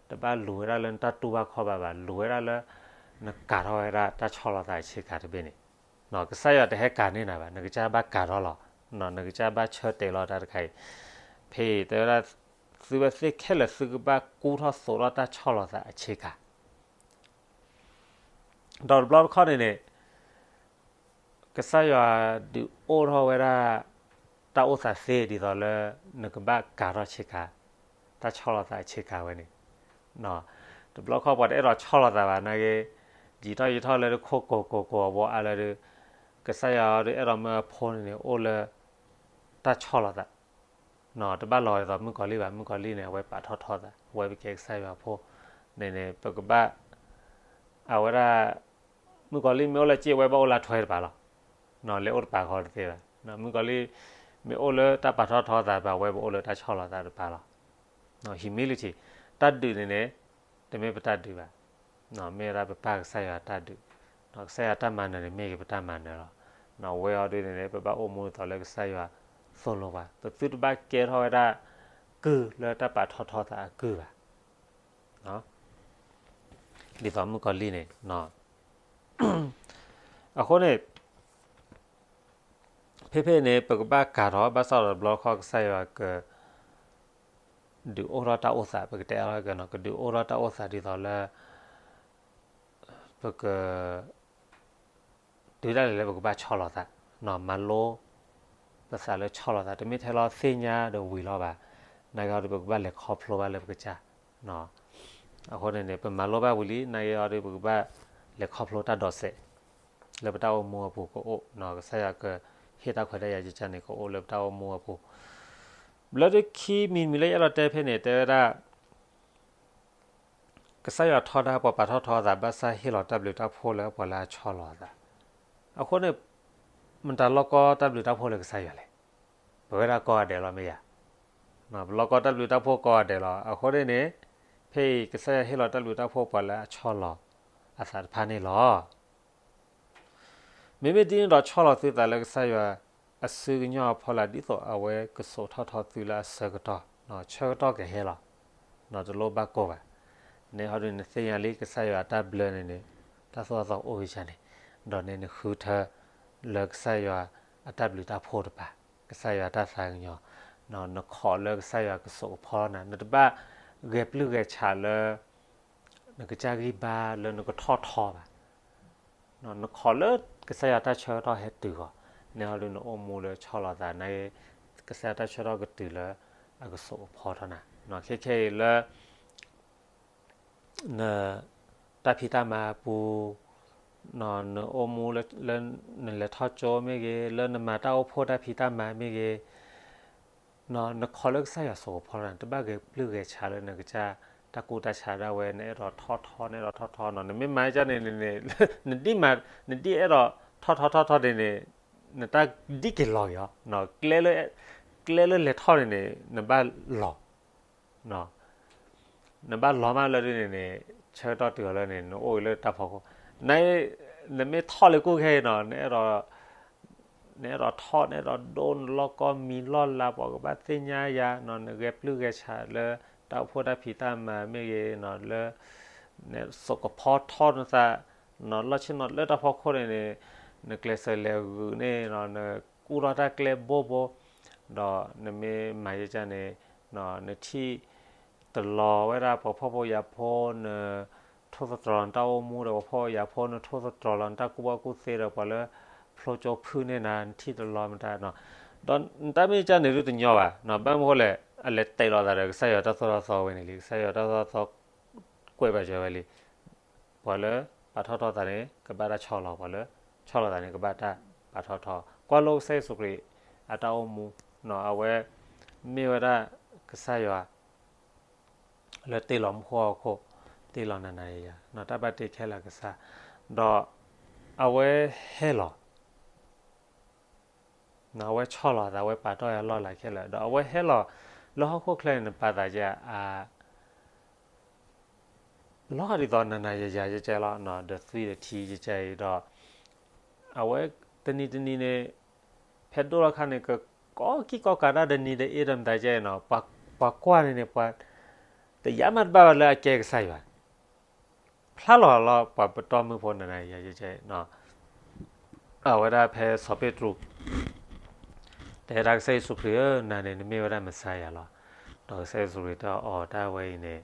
တဘၣ်လူၤဝဲဒၣ်လၢနတၢ်တူၢ်ဘၣ်ခီၣ်ဘၣ်ဘၣ်, လူၤဝဲဒၣ်လၢ နကၤထီၣ်ဝဲဒၣ်တၢ်ဆီၣ်လီၤသးအဆ့ကၤတဘ့ၣ်န့ၣ်, ကစၢ်ယွၤတဟဲကၤန့ၢ်နၤဘၣ်, နကစၢ်ဘၣ်ကၤထီၣ်လီၤ, နကစၢ်ဘၣ်ဆၢတဲာ်လီၤတၢ်တခါအံၤ, ဖဲအံၤတဲဝဲဒၣ် သုဝဲသ့ၣ်ခဲလၢာ် သုကဘၣ်ကူထီၣ်သိးထီၣ်တၢ်ဆီၣ်လီၤသးအဆ့ကၤ ဒီးတဘျီတခီၣ်န့ၣ်န့ၣ် ကစၢ်ယွၤဒုးအိၣ်ထီၣ်ဝဲဒၣ် တၢ်အိၣ်သးသ့ဒ်သိးလၢ နကဘၣ်ကၤထီၣ်ဆ့ကၤ, တၢ်ဆီၣ်လီၤသးအဆ့ကၤဝဲန့ၣ်, တဘျီခီၣ်ပှၤတအဲၣ်ဒိးဆီၣ်လီၤသးဘၣ်နာ်က့, ယံာ်ထီၣ်ယံာ်ထီၣ်လၢတခိၣ်ကိၤကိၤကိၤအဘီအါလၢဒုး, ကစၢ်ယွၤဒုးအဲၣ်ဒိးမၢအဖိန့ၣ်န့ၣ် အိၣ်လၢ တၢ်ဆီၣ်လီၤသး တဘၣ်လီၤဒ်သိးမုၣ်ကီၤလံၢ်ဘၣ်, မုၣ်ကီၤလံၢ်န့ၣ် အဝဲပာ်ထီၣ်ထီသး, အဝဲပကဲကစၢ်ယွၤအဖိ, န့ၣ်န့ၣ် ပကဘၣ်, အဝဲဒၣ်, မုၣ်ကီၤလံၢ်မ့ၢ်အိၣ်လၢစ့ၣ် အဝဲဘၣ်အိၣ်လၢထွဲတပၤလီၤ, လဲၤအိၣ်တပၤဃီတသ့ဘၣ်, မုၣ်ကီၤလံၢ် မ့ၢ်အိၣ်လၢတၢ်ပာ်ထီၣ်ထီသးတပၤ အဝဲပအိၣ်လၢတၢ်ဆီၣ်လီၤသးတပၤလီၤ, humility, တၢ်ဒုးန့ၣ်န့ၣ်, တမ့ၢ်ပတၢ်ဒုးဘၣ်, မ့ၢ်ဝဲဒၣ်ပပၢ်ကစၢ်ယွၤတၢ်ဒုး, ကစၢ်ယွၤတၢ်မၤနၢၤန့ၣ် မ့ၢ်က့ၤပတၢ်မၤနၢၤလီၤ, အဝဲအီၤဒုးန့ၣ်န့ၣ် ပဘၣ်အိၣ်မူဒ်သိးလၢကစၢ်ယွၤသိၣ်လိပှၤ, ပသုတဘၣ်ကဲထီၣ်ဝဲဒၣ် ကုၢ်လၢတၢ်ပာ်ထီၣ်ထီသးအကုၢ်ဘၣ်, ဒ်သိးမုၣ်ကီၤလံၢ်န့ၣ်, အဃိန့ၣ် ဖဲဖဲန့ၣ် ပကဘၣ်ကၤထီၣ် ဘၣ်ဆၣ်ဒီးတဘျီတခီၣ်ကစၢ်ယွၤက ဒုးအိၣ်ထီၣ်တၢ်အိၣ်သး ပကတဲအါထီၣ်ကနီၤ ကဒုးအိၣ်ထီၣ်တၢ်အိၣ်သးဒ်သိးလၢ ပက တုၤဒၣ်လဲာ်လၢပကဘၣ်ဆီၣ်လီၤသး, မၤလိ ပသးလၢဆီၣ်လီၤသး တမ့ၢ်ထဲလီၤသ့ၣ်ညါဒီးဝံၤလီၤဘၣ်, နာ်က့အီၤဒီးပကဘၣ်လဲၤခီဖျိဘၣ်လၢပကစၢ် အဃိန့ၣ်န့ၣ် ပမၤလိဘၣ်ဝံၤလံ နာ်က့အီၤဒီးပကဘၣ်လဲၤခီဖျိတၢ်ဒိးစဲး လၢပတၢ်အိၣ်မူအပူၤကအိၣ်, ကစၢ်ယွၤကဟ့ၣ်တၢ်ခွဲးတၢ်ယာ်ကကန့ၣ် ကအိၣ်လၢပတၢ်အိၣ်မူအပူၤ, ဘျၢဒုးခံမံၤတမံၤလၢယအဲၣ်ဒိးတဲဖဲန့ၣ် တဲဝဲဒၣ် ကစၢ်ယွၤထီဒါပှၤပာ်ထီၣ်ထီအသး ဘၣ်ဆၣ်ဟ့ၣ်လီၤတၢ်ဘျုးတၢ်ဖှိၣ်လၢပှၤလၢအဆီၣ်လီၤအသး, အဃိန့ၣ် မတၤလီၢ်ကီတၢ်ဘျုးတၢ်ဖှိၣ်လၢကစၢ်ယွၤလဲၣ်, ပဝဲဒၣ်ကီဂၤဒဲးလီၤမ့ၢ်ယၤ, ပလီၢ်ကီတၢ်ဘျုးတၢ်ဖှိၣ်ကီဂၤဒဲးလီၤ, အဃိန့ၣ်န့ၣ် ဖဲအံၤကစၢ်ယွၤဟ့ၣ်လီၤတၢ်ဘျုးတၢ်ဖှိၣ်ပှၤလၢအဆီၣ်လီၤအသးတဖၣ်န့ၣ်လီၤ. မ့မ့ၢ်ဒ်န့ၣ်ဒီးဆီၣ်လီၤသုသးလၢကစၢ်ယွၤအစုကညီၢ်အဖီလာ် ဒ်သိးအဝဲကစိာ်ထီၣ်ထီသုလၢအဆၢကတီၢ်, ဆၢကတီၢ်ကဟဲလီၤ, တလိၣ်ဘၣ်ကိၢ်ဘၣ်, န့ၣ်ဟီဒုးနသ့ၣ်ညါလံ ကစၢ်ယွၤအတၢ်ဘျၢန့ၣ်န့ၣ် တၢ်သိၣ်တၢ်သီအိၣ်ဂ့ၤစ့ၢ်န့ၣ်, ဒီးန့ၣ်နဃုထၢ လၢကစၢ်ယွၤအတၢ်ဘျုးတၢ်ဖှိၣ်တပၤ, ကစၢ်ယွၤတၢ်သးကညီၤ, နခိးလၢကစၢ်ယွၤကစိာ်ကဖီနၤ, နတဘၣ်ဂဲၤပျုၢ်ဂဲၤဆးလၢ နကစၢ်ဂံၢ်ဘါလၢနကထီၣ်ထီဘၣ်. နခိးလၢကစၢ်ယွၤတၢ်ဆၢကတီၢ်ဟဲတုၤအီၤ, န့ၣ်ဟီဒုးနအိၣ်မူလၢဆီၣ်လီၤသးန့ၣ်, ကစၢ်ယွၤတၢ်ဆၢကတီၢ်ကတုၤလၢအကစိာ်ကဖီထီနၤ, ခဲခဲအံၤလၢ န တၢ်ဖံးတၢ်မၤအပူၤ, နအိၣ်မူလၢ နလဲၤထီၣ်ကၠိမ့ၢ်ဂ့ၤ, လၢနမၤတၢ်အိၣ်ဖှိၣ်တၢ်ဖံးတၢ်မၤမ့ၢ်ဂ့ၤ, နခိးလၢကစၢ်ယွၤစိာ်ကဖီနၤ, တဘၣ်ဂဲၤပျုၢ်ဂဲၤဆးလၢနကစၢ်တၢ်ကူတၢ်ဆးဒၣ်ဝဲ, နအဲၣ်ဒိးထီၣ်ထီ နအဲၣ်ဒိးထီၣ်ထီနီၤ, နမ့ၢ်မၤဒ်န့ၣ်န့ၣ် နဒ်မၤ နဒ်အဲၣ်ဒိးထီၣ်ထီထီထီန့ၣ်န့ၣ်, နတၢ်ဒ်က့ၤလီၤက့ၤအီၤ, ကျဲလၢလဲၤထီၣ်န့ၣ်န့ၣ် နဘၣ်လီၤ နဘၣ်လီၤမးလၢဒ်န့ၣ်န့ၣ်, ဆၢကတီၢ်တုၤအီၤလၢန့ၣ် နအိၣ်အံၤလၢတၢ်ဖီခိၣ်, နမ့ၢ်ထီၣ်လၢကိၣ်ခဲအံၤနီၤ, နအဲၣ်ဒိးထီၣ် နအဲၣ်ဒိးဒိ နလီၢ်ကီမံၤလီၢ်လၤ ပှၤကဘၣ်သ့ၣ်ညါယၤ, နဂဲၤပျုၢ်ဂဲၤဆးလၢတၢ်အိၣ်ဖှိၣ်တၢ်ဖံးတၢ်မၤမ့ၢ်ဂ့ၤ, လၢ နစိာ်ကဖီထီနသး, နလီၢ်ဆ့ၣ်နီၤလၢတၢ်ဖီခိၣ်န့ၣ်န့ၣ်, နကျဲးစၢးလဲၤဂုာ်န့ၣ်, နကူထီၣ်တၢ်ကျဲဘိဘိ, ဒီးနမ့ၢ်မၤယကန့ၣ်, နထံၣ်တလီၤဝဲဒၣ်ပှၤဖှီၣ်ဖိယာ်ဖိ, နထိၣ်သတြီၤလီၤနတၢ်အိၣ်မူဒီးပှၤဖှီၣ်ဖိယာ်ဖိ, နထိၣ်သတြီၤလီၤနတၢ်ကူၣ်ဘၣ်ကူၣ်သ့ဒီးပှၤလၢဖျိကၠိဖုၣ်န့ၢ်နၤ, နထံၣ်တလီၤမတၤ, ဒီးနတၢ်မ့ၢ်ကန့ၣ်ဒုတညီဘၣ်, ဘၣ်မနုၤဃိလဲၣ်, အလဲၤတဲာ်လီၤသးဒီးကစၢ်ယွၤတၢ်သိၣ်တၢ်သီဝဲန့ၣ်လံ, ကစၢ်ယွၤတၢ်သိၣ်တၢ်သီကွဲးဘၣ်စၢၤဝဲလံ ပှၤလၢပာ်ထီၣ်ထီသးန့ၣ် ကဘၣ်တၢ်ဆီၣ်လီၤ, ပှၤလၢဆီၣ်လီၤသးန့ၣ် ကဘၣ်တၢ်ပာ်ထီၣ်ထီ, ကွၢ်လိကစၢ်ယ့ၣ်ၡူးခရံာ်အတၢ်အိၣ်မူ, အဝဲမ့ၢ်ဝဲဒၣ်ကစၢ်ယွၤ လၢတ့လီၤမူခိၣ်ဟီၣ်ခိၣ်, တ့လီၤနၤနၤယၤယၤ, တၢ်ဘၣ်တ့ခဲလၢာ်ကစၢ်, ဒီးအဝဲဟဲလီၤ အဝဲဆီၣ်လီၤသး, အဝဲပာ်တီၢ်ယၤလီၢ်လၤခဲလၢာ်, ဒီးအဝဲဟဲလီၤလၢဟီၣ်ခိၣ်ချၢန့ၣ် နပာ်သးယၤအါ လီၤဒ်သိးနၤနၤယၤယၤယကဲလီၤ, ဒီးသွံၣ်ဒီးထံယကဲအံၤဒီး, အဝဲတနံၤတနံၤန့ၣ် ဖဲဒိၣ်လီၤခါန့ၣ် ကကီကံၢ်ကီကၤတၢ်ဒီးနံၤဒီးအ့ဒီးမတၤကဲအံၤနီၤ, ပှၤကွၢ်န့ၣ်န့ၣ် ပှၤ တယာ်မးတဘၣ်ဘၣ်လၢအကဲကစၢ်ယွၤ, ဖျါလီၤလီၤပှၤပတီၢ်မုၢ်ဖိနၤနၤယၤယၤကဲအံၤ အဝဲဒၣ်ဖဲစီၤပ့းတရူး တဲဒၣ်ကစၢ်ယ့ၣ်ၡူးခရံာ်ဧၢ, နၤန့ၣ် နမ့ၢ်ဝဲဒၣ်မ့ၢ်စါယၤလီၤ. ဒီးကစၢ်ယ့ၣ်ၡူးခရံာ်တဲအီၤတၢ်ဝဲအံၤန့ၣ်,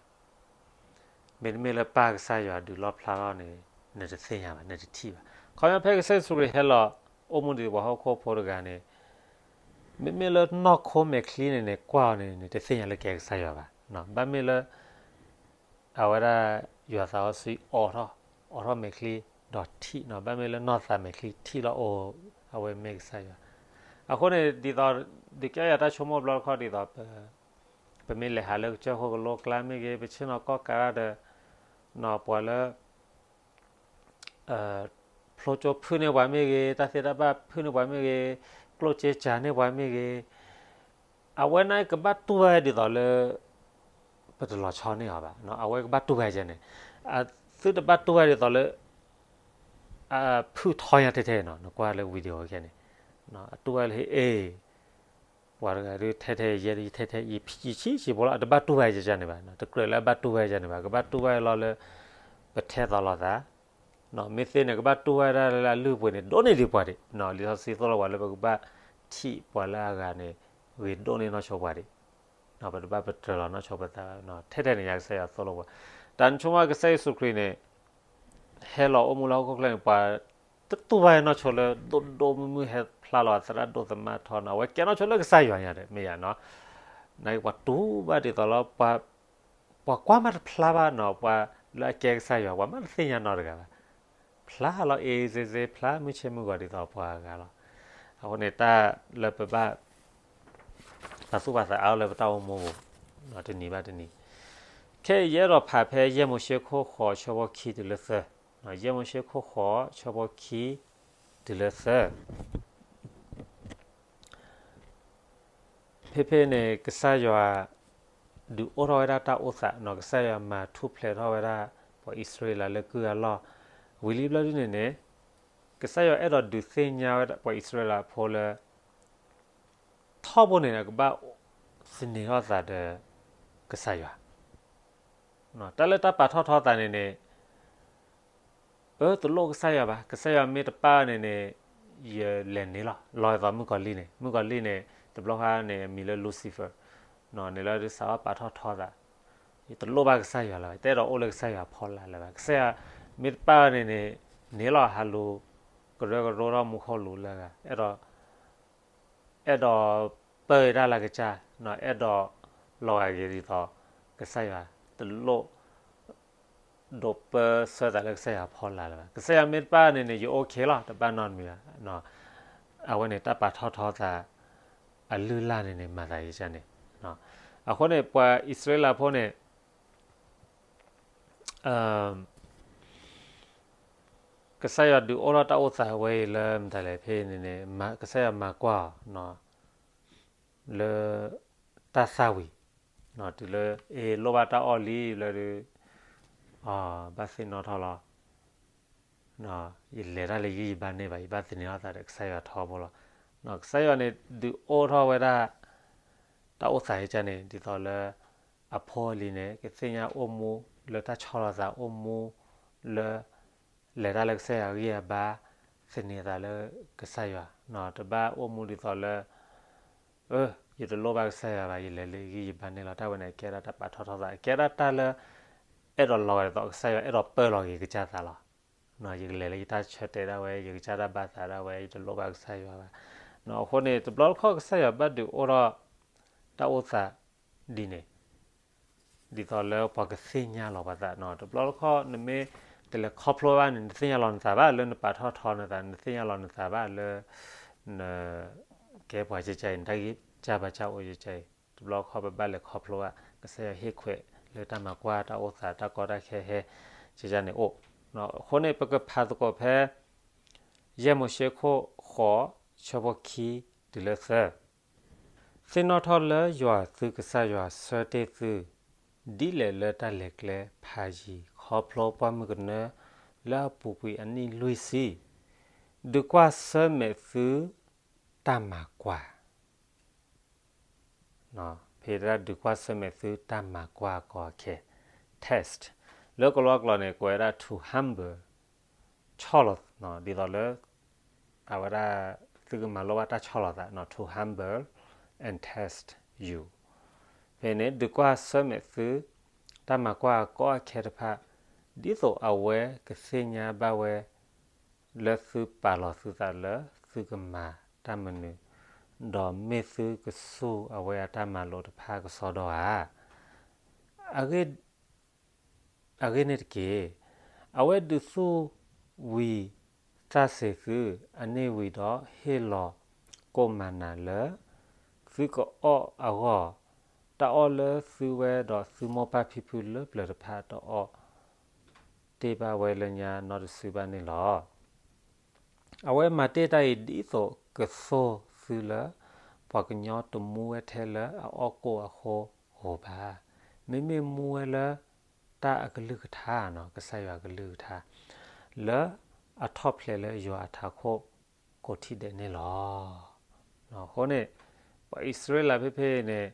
မ့တမ့ၢ်လၢပၢ်ကစၢ်ယွၤဒုးလီၣ်ဖျါထီၣ်န့ၣ် နတသ့ၣ်ညါဘၣ်, နတထံၣ်ဘၣ်. ခီဖျိဖဲကစၢ်ယ့ၣ်ၡူးခရံာ်ဟဲလီၤအိၣ်မူဒံးပှၤဟီၣ်ခိၣ်ဖိတဂၤန့ၣ်, မ့မ့ၢ်လၢနီၢ်ခိမဲာ်ချံန့ၣ်န့ၣ် ကွၢ်အီၤန့ၣ် နတသ့ၣ်ညါလၢကဲကစၢ်ယွၤဘၣ်. ဘၣ်မ့ၢ်လၢ အဝဲဒၣ်ယွၤသးစီဆှံအိးထီၣ်, အိးထီၣ်မဲာ်ချံဒီးထံၣ်နီၤ, ဘၣ်မ့ၢ်လၢနီၢ်သးမဲာ်ချံထံၣ်လီၤအိၣ်, အဝဲမ့ၢ်ကစၢ်ယွၤ. အဃိန့ၣ် ဒ်သိး ဒုးကဲယၤတၢ်ဆိကမိၣ်ဘျီတခီဒ်သိး ပမ့ၢ်လဲၤဟးလၢကစၢၢ်ခိၣ်ကလိကျါမ့ၢ်ဂ့ၤ, ပဆ့ၣ်နီၤကီၢ်ကးဒီး ပှၤလၢ ဖျိကၠိဖုၣ်န့ၢ်ပှၤမ့ၢ်ဂ့ၤ, တၢ်သ့တၢ်ဘၣ်ဖုၣ်န့ၢ်ပှၤမ့ၢ်ဂ့ၤ, ကျိၣ်စ့စၢ်န့ၢ်ပှၤမ့ၢ်ဂ့ၤ, အဝဲန့ၣ်ကဘၣ်တူၢ်ဘၣ်ဒ်သိးလၢ ပတလီၤဆီန့ၢ်အီၤဘၣ်. အဝဲကဘၣ်တူၢ်ဘၣ်ယဲန့ၣ်, သုတဘၣ်တူၢ်ဘၣ်ဒ်သိးလၢ အဖုၣ်ထီညါထဲထဲနီၤ, နကွၢ်လၢ video ခဲန့ၣ်, အတူၢ်ဘၣ်လၢ အ့ၣ် ပှၤတဂၤဒုးထဲထဲယဲ ထဲထဲယဆံးဆံးဖိလီၤ, အတဘၣ်တူၢ်ဘၣ်ယဲန့ၣ်ဘၣ်, တကြၢးလၢအဘၣ်တူၢ်ဘၣ်ယဲန့ၣ်ဘၣ်, ကဘၣ်တူၢ်ဘၣ်လီၤလၢ ပထဲသိးလိာ်သး, မ့ၢ်သ့န့ၣ် ကဘၣ်တူၢ်ဘၣ်ဒၣ်လၢအလုၢ်အပှ့ၤန့ၣ် ဒိၣ်န့ၢ်ဒံးပှၤဒံး, လံာ်စီဆှံသိၣ်လိပှၤလၢပကဘၣ်ထံၣ်ပှၤလၢအဂၤန့ၣ် ဂ့ၤဒိၣ်န့ၢ်နီၢ်ဆိပှၤဒံး, ပတဘၣ်ပတြၢၤလီၤနီၢ်ဆိပသး, ထဲထဲန့ၣ်ယကစၢ်ယွၤသိၣ်လိပှၤ, တၢ်နဆိကမိၣ်ကစၢ်ယ့ၣ်ၡူးခရံာ်န့ၣ် ဟဲလီၤအိၣ်မူလၢဟီၣ်ခိၣ်ချၢန့ၣ် ပှၤတတူၢ်ဘၣ်နီၢ်ဆိလၢဒိၣ်ဒိၣ်မုၢ်မုၢ်ဟဲဖျါလီၤအသရၣ်ဒိၣ်သမါထီနီၤ, အဝဲကဲနီၢ်ဆိလၢကစၢ်ယွၤညါဒီး မ့ၢ်ယါနီၤ, နပှၤတူၢ်ဘၣ်ဒ်သိးလီၤ, ပှၤကွၢ်မးတဖျါဘၣ်နီၤ, ပှၤလၢအကဲကစၢ်ယွၤ ပှၤမးတသ့ၣ်ညါနီတဂၤဘၣ်, ဖျါလီၤအ့စ့စ့ ဖျါမုၢ်ဆ့မုၢ်ဂီၤဒ်သိးပှၤအဂၤလီၤ. အဃိန့ၣ်တၢ်လၢပဘၣ် ပာ်သူၣ်ပာ်သးအါလၢပတၢ်အိၣ်မူပူၤ တနံၤဘၣ်တနံၤ, ခဲအံၤယအဲၣ်ဒိးဖးဖဲယဲၢ်မိၤၡ့ခိၣ်ဃိးဆၢဖိခံတုၤလၢသၢ, ယဲၢ်မိၤၡ့ခိၣ်ဃိးဆၢဖိခံတုၤလၢသၢ ဖဲဖဲန့ၣ် ကစၢ်ယွၤ ဒုးအိၣ်ထီၣ်ဝဲဒၣ်တၢ်အိၣ်သးနီၤ, ကစၢ်ယွၤမၤထူၣ်ဖျဲးထီၣ်ဝဲဒၣ် ပှၤအံၣ်စရ့လးလၢကုၢ်အလီၢ်, ဝံၤလံဘျီဒ်န့ၣ်န့ၣ် ကစၢ်ယွၤအဲၣ်ဒိးဒုးသ့ၣ်ညါဝဲဒၣ်ပှၤအံၣ်စရ့လးဖိလၢ ထီဘိန့ၣ် ကဘၣ်သန့ၤထီၣ်သးဒီးကစၢ်ယွၤ တၢ်လၢတၢ်ပာ်ထီၣ်ထီသးန့ၣ်န့ၣ် အၢ တလိၣ်ကစၢ်ယွၤဘၣ်, ကစၢ်ယွၤမ့ၢ်တပာ်န့ၣ်န့ၣ် ယလဲၤန့ၣ်လီၤ, လီၤဒ်သိးမုၣ်ကီၤလံၢ်န့ၣ်, မုၣ်ကီၤလံၢ်န့ၣ် တဘျီဃီန့ၣ် အမံၤလၢ Lucifer န့ၣ်လၢဒုးစးထီၣ်ပာ်ထီၣ်ထီသး, ယတလိၣ်ဘၣ်ကစၢ်ယွၤလၢၤဘၣ်, ယတအဲၣ်ဒိးအိၣ်လၢကစၢ်ယွၤအဖီလာ်လၢၤဘၣ်, ကစၢ်ယွၤမ့ၢ်တပာ်န့ၣ်န့ၣ် န့ၣ်လီၤဟးလူၤ ကရၢကရိထီၣ်မူခိၣ်လူၤလၢဂၤ, အဲၣ်ဒိး အဲၣ်ဒိးပၢတၢ်လၢကစၢ်, အဲၣ်ဒိးလီၤဂာ်က့ၤဒ်သိး ကစၢ်ယွၤတလိၣ် ဒိးပၢဆှၢသးလၢကစၢ်ယွၤအဖီလာ်လၢၤဘၣ်. ကစၢ်ယွၤမ့ၢ်တပာ်န့ၣ်န့ၣ် ယ okay လီၤ, တဘၣ်နီတမံၤဘၣ်. အဝဲန့ၣ်တၢ်ပာ်ထီၣ်ထီသး အလုၢ်အလၢ်န့ၣ်န့ၣ် မၤသးဒ်န့ၣ်. အဃိန့ၣ် ပှၤအံၣ်စရ့လးဖိန့ၣ် ကစၢ်ယွၤဒုးအိၣ်ထီၣ်တၢ်အိၣ်သးဝဲအံၤလၢမတၤလဲၣ်ဖဲအံၤန့ၣ်န့ၣ် ကစၢ်ယွၤမၤကွၢ်အီၤ လၢတၢ်သၣ်ဝံၤ, တုၤလၢ အ့ၣ်လိၣ်ဘၣ်တၢ်အီၣ်လံလၢဒုး ဘၣ်သ့ၣ်နီၣ်ထီၣ်လီၤ. ယလဲၤတၢ်လၢယဂံၢ်ယဘါန့ၢ်ဘၣ်, ယဘၣ်သန့ၤထီၣ်သးဒီးကစၢ်ယွၤထီဘိလီၤ. ကစၢ်ယွၤန့ၣ် ဒုးအိၣ်ထီၣ်ဝဲဒၣ် တၢ်အိၣ်သးဟဲကၢန့ၣ် ဒ်သိးလၢ အဖိအလံၤန့ၣ် ကသ့ၣ်ညါအိၣ်မူလၢတၢ်ဆီၣ်လီၤသး, အိၣ်မူလၢ လဲၤတၢ်လၢကစၢ်ယွၤအဂံၢ်အဘါ, သန့ၤသးလၢကစၢ်ယွၤ, တဘၣ်အိၣ်မူဒ်သိးလၢ အၢ ယတလိၣ်ဘၣ်ကစၢ်ယွၤဘၣ်, ယလဲၤလၢယဂံၢ်ယဘါန့ၢ်လီၤ. တၢ်ဝဲန့ၣ် အကဲဒၣ်တၢ်ပာ်ထီၣ်ထီသး, အကဲဒၣ်တၢ်လၢ အဲၣ်ဒိးလီၤဂာ်ဒ်သိးကစၢ်ယွၤ, အဲၣ်ဒိးပၢလီၤက့ၤကစၢ်သးလီၤ. ယကလဲၤလၢယတၢ်ဆၢတဲာ်ဒၣ်ဝဲ, ယကစၢ်တၢ်ဘၣ်သးဒၣ်ဝဲ, ယတလိၣ်ဘၣ်ကစၢ်ယွၤဘၣ်. အဃိန့ၣ် တဘျီတခီၣ်ကစၢ်ယွၤဘၣ်ဒုးအိၣ်ထီၣ်တၢ်အိၣ်သးဒ်န့ၣ် ဒ်သိးလၢပှၤကသ့ၣ်ညါလီၤပှၤသးန့ၣ်. တဘျီတခီၣ်နမ့ၢ်တလဲၤခီဖျိဘၣ်န့ၣ် နသ့ၣ်ညါလီၤနသးဘၣ် လၢနပာ်ထီၣ်ထီနသး, နသ့ၣ်ညါလီၤနသးဘၣ်လၢ န ကဲပှၤကကါအံၤ, နတၢ်ဂံၢ်စၢ်ဘါစၢ်အိၣ်ကကါအံၤ. တဘျီတခီၣ်ပဘၣ်လဲၤခီဖျိဘၣ် ကစၢ်ယွၤဟ့ၣ်ခွဲးလၢတၢ်မၤကွၢ်တၢ်အိၣ်သး တၢ်ကီတၢ်ခဲဟဲ ကကါန့ၣ်အိၣ်. အဃိန့ၣ် ပကဖးသကိးဖဲ ယဲၢ်မိၤၡ့ခိၣ်ဃိး ဆၢဖိခံတုၤလၢသၢ သ့ၣ်နီၣ်ထီၣ်လၢယွၤသုကစၢ်ယွၤဆၢတ့ၢ်သု ဒ်လဲၣ်လၢတၢ်လဲၤကျဲဖးယံၤ ခီဖျိပှၢ်မုၢ်ကနၢလၢအပူၤကွံာ်အနံၣ်လွံၢ်ဆံ, ဒုးကွၢ်ဆၢၣ်မဲာ်သုတၢ်မၤကွၢ် ဖဲတၢ်ဒုးကွၢ်ဆၢၣ်မဲာ်သုတၢ်မၤကွၢ်အကီအခဲ test လၢကလီကလီန့ၣ် ကိးဝဲဒၣ် to humble ဆီၣ်လီၤ ဒ်သိးလၢ အဝဲဒၣ် သုကမၤလိဘၣ်တၢ်ဆီၣ်လီၤသး to humble and test you ဖဲန့ၣ် ဒုးကွၢ်ဆၢၣ်မဲာ်သု တၢ်မၤကွၢ်အကီအခဲတဖၣ် ဒ်သိးအဝဲကသ့ၣ်ညါဘၣ်ဝဲ လၢသုပာ်လီၤသုသးလၢသုကမၤတၢ်မနုၤ, ဒီးမ့ၢ်သုကစူၢ်အဝဲအတၢ်မၤလိာ်တဖၣ်ကစီဒီဧါ. အဂ့ၢ်န့ၣ်တက့ၢ်. အဝဲဒုးသူၣ်ဝံၤသးစ့ၤသုအန့ၢ်ဝံၤဒီး ဟ့ၣ်လီၤကိၣ်မၤနၤလၢ သုကအီၣ်အဂီၢ်, တၢ်အီၣ်လၢသုဝဲဒီးသုမိၢ်ပၢ်ဖံဖုလၢပျၢၤတဖၣ်တအီၣ်တ့ၢ်ဘၣ်ဝဲလၢညါနီတစုဘၣ်န့ၣ်လီၤ. အဝဲမၤတ့ၢ်တၢ်အံၤဒ်သိးကသိၣ်သုလၢ ပှၤကညီတမူဝဲထဲလၢအအီၣ်ကိၣ်အဃိဧိၤဘၣ်. မ့မ့ၢ်မူဝဲလၢတၢ်အကလုၢ်ကထါ, ကစၢ်ယွၤအကလုၢ်ကထါ လၢအထီၣ်ဖျဲးလၢယွၤအထးခိၣ်ကိးထံၣ်ဒဲးန့ၣ်လီၤ. အဃိန့ၣ် ပှၤအံၣ်စရ့လးဖဲဖဲအံၤန့ၣ်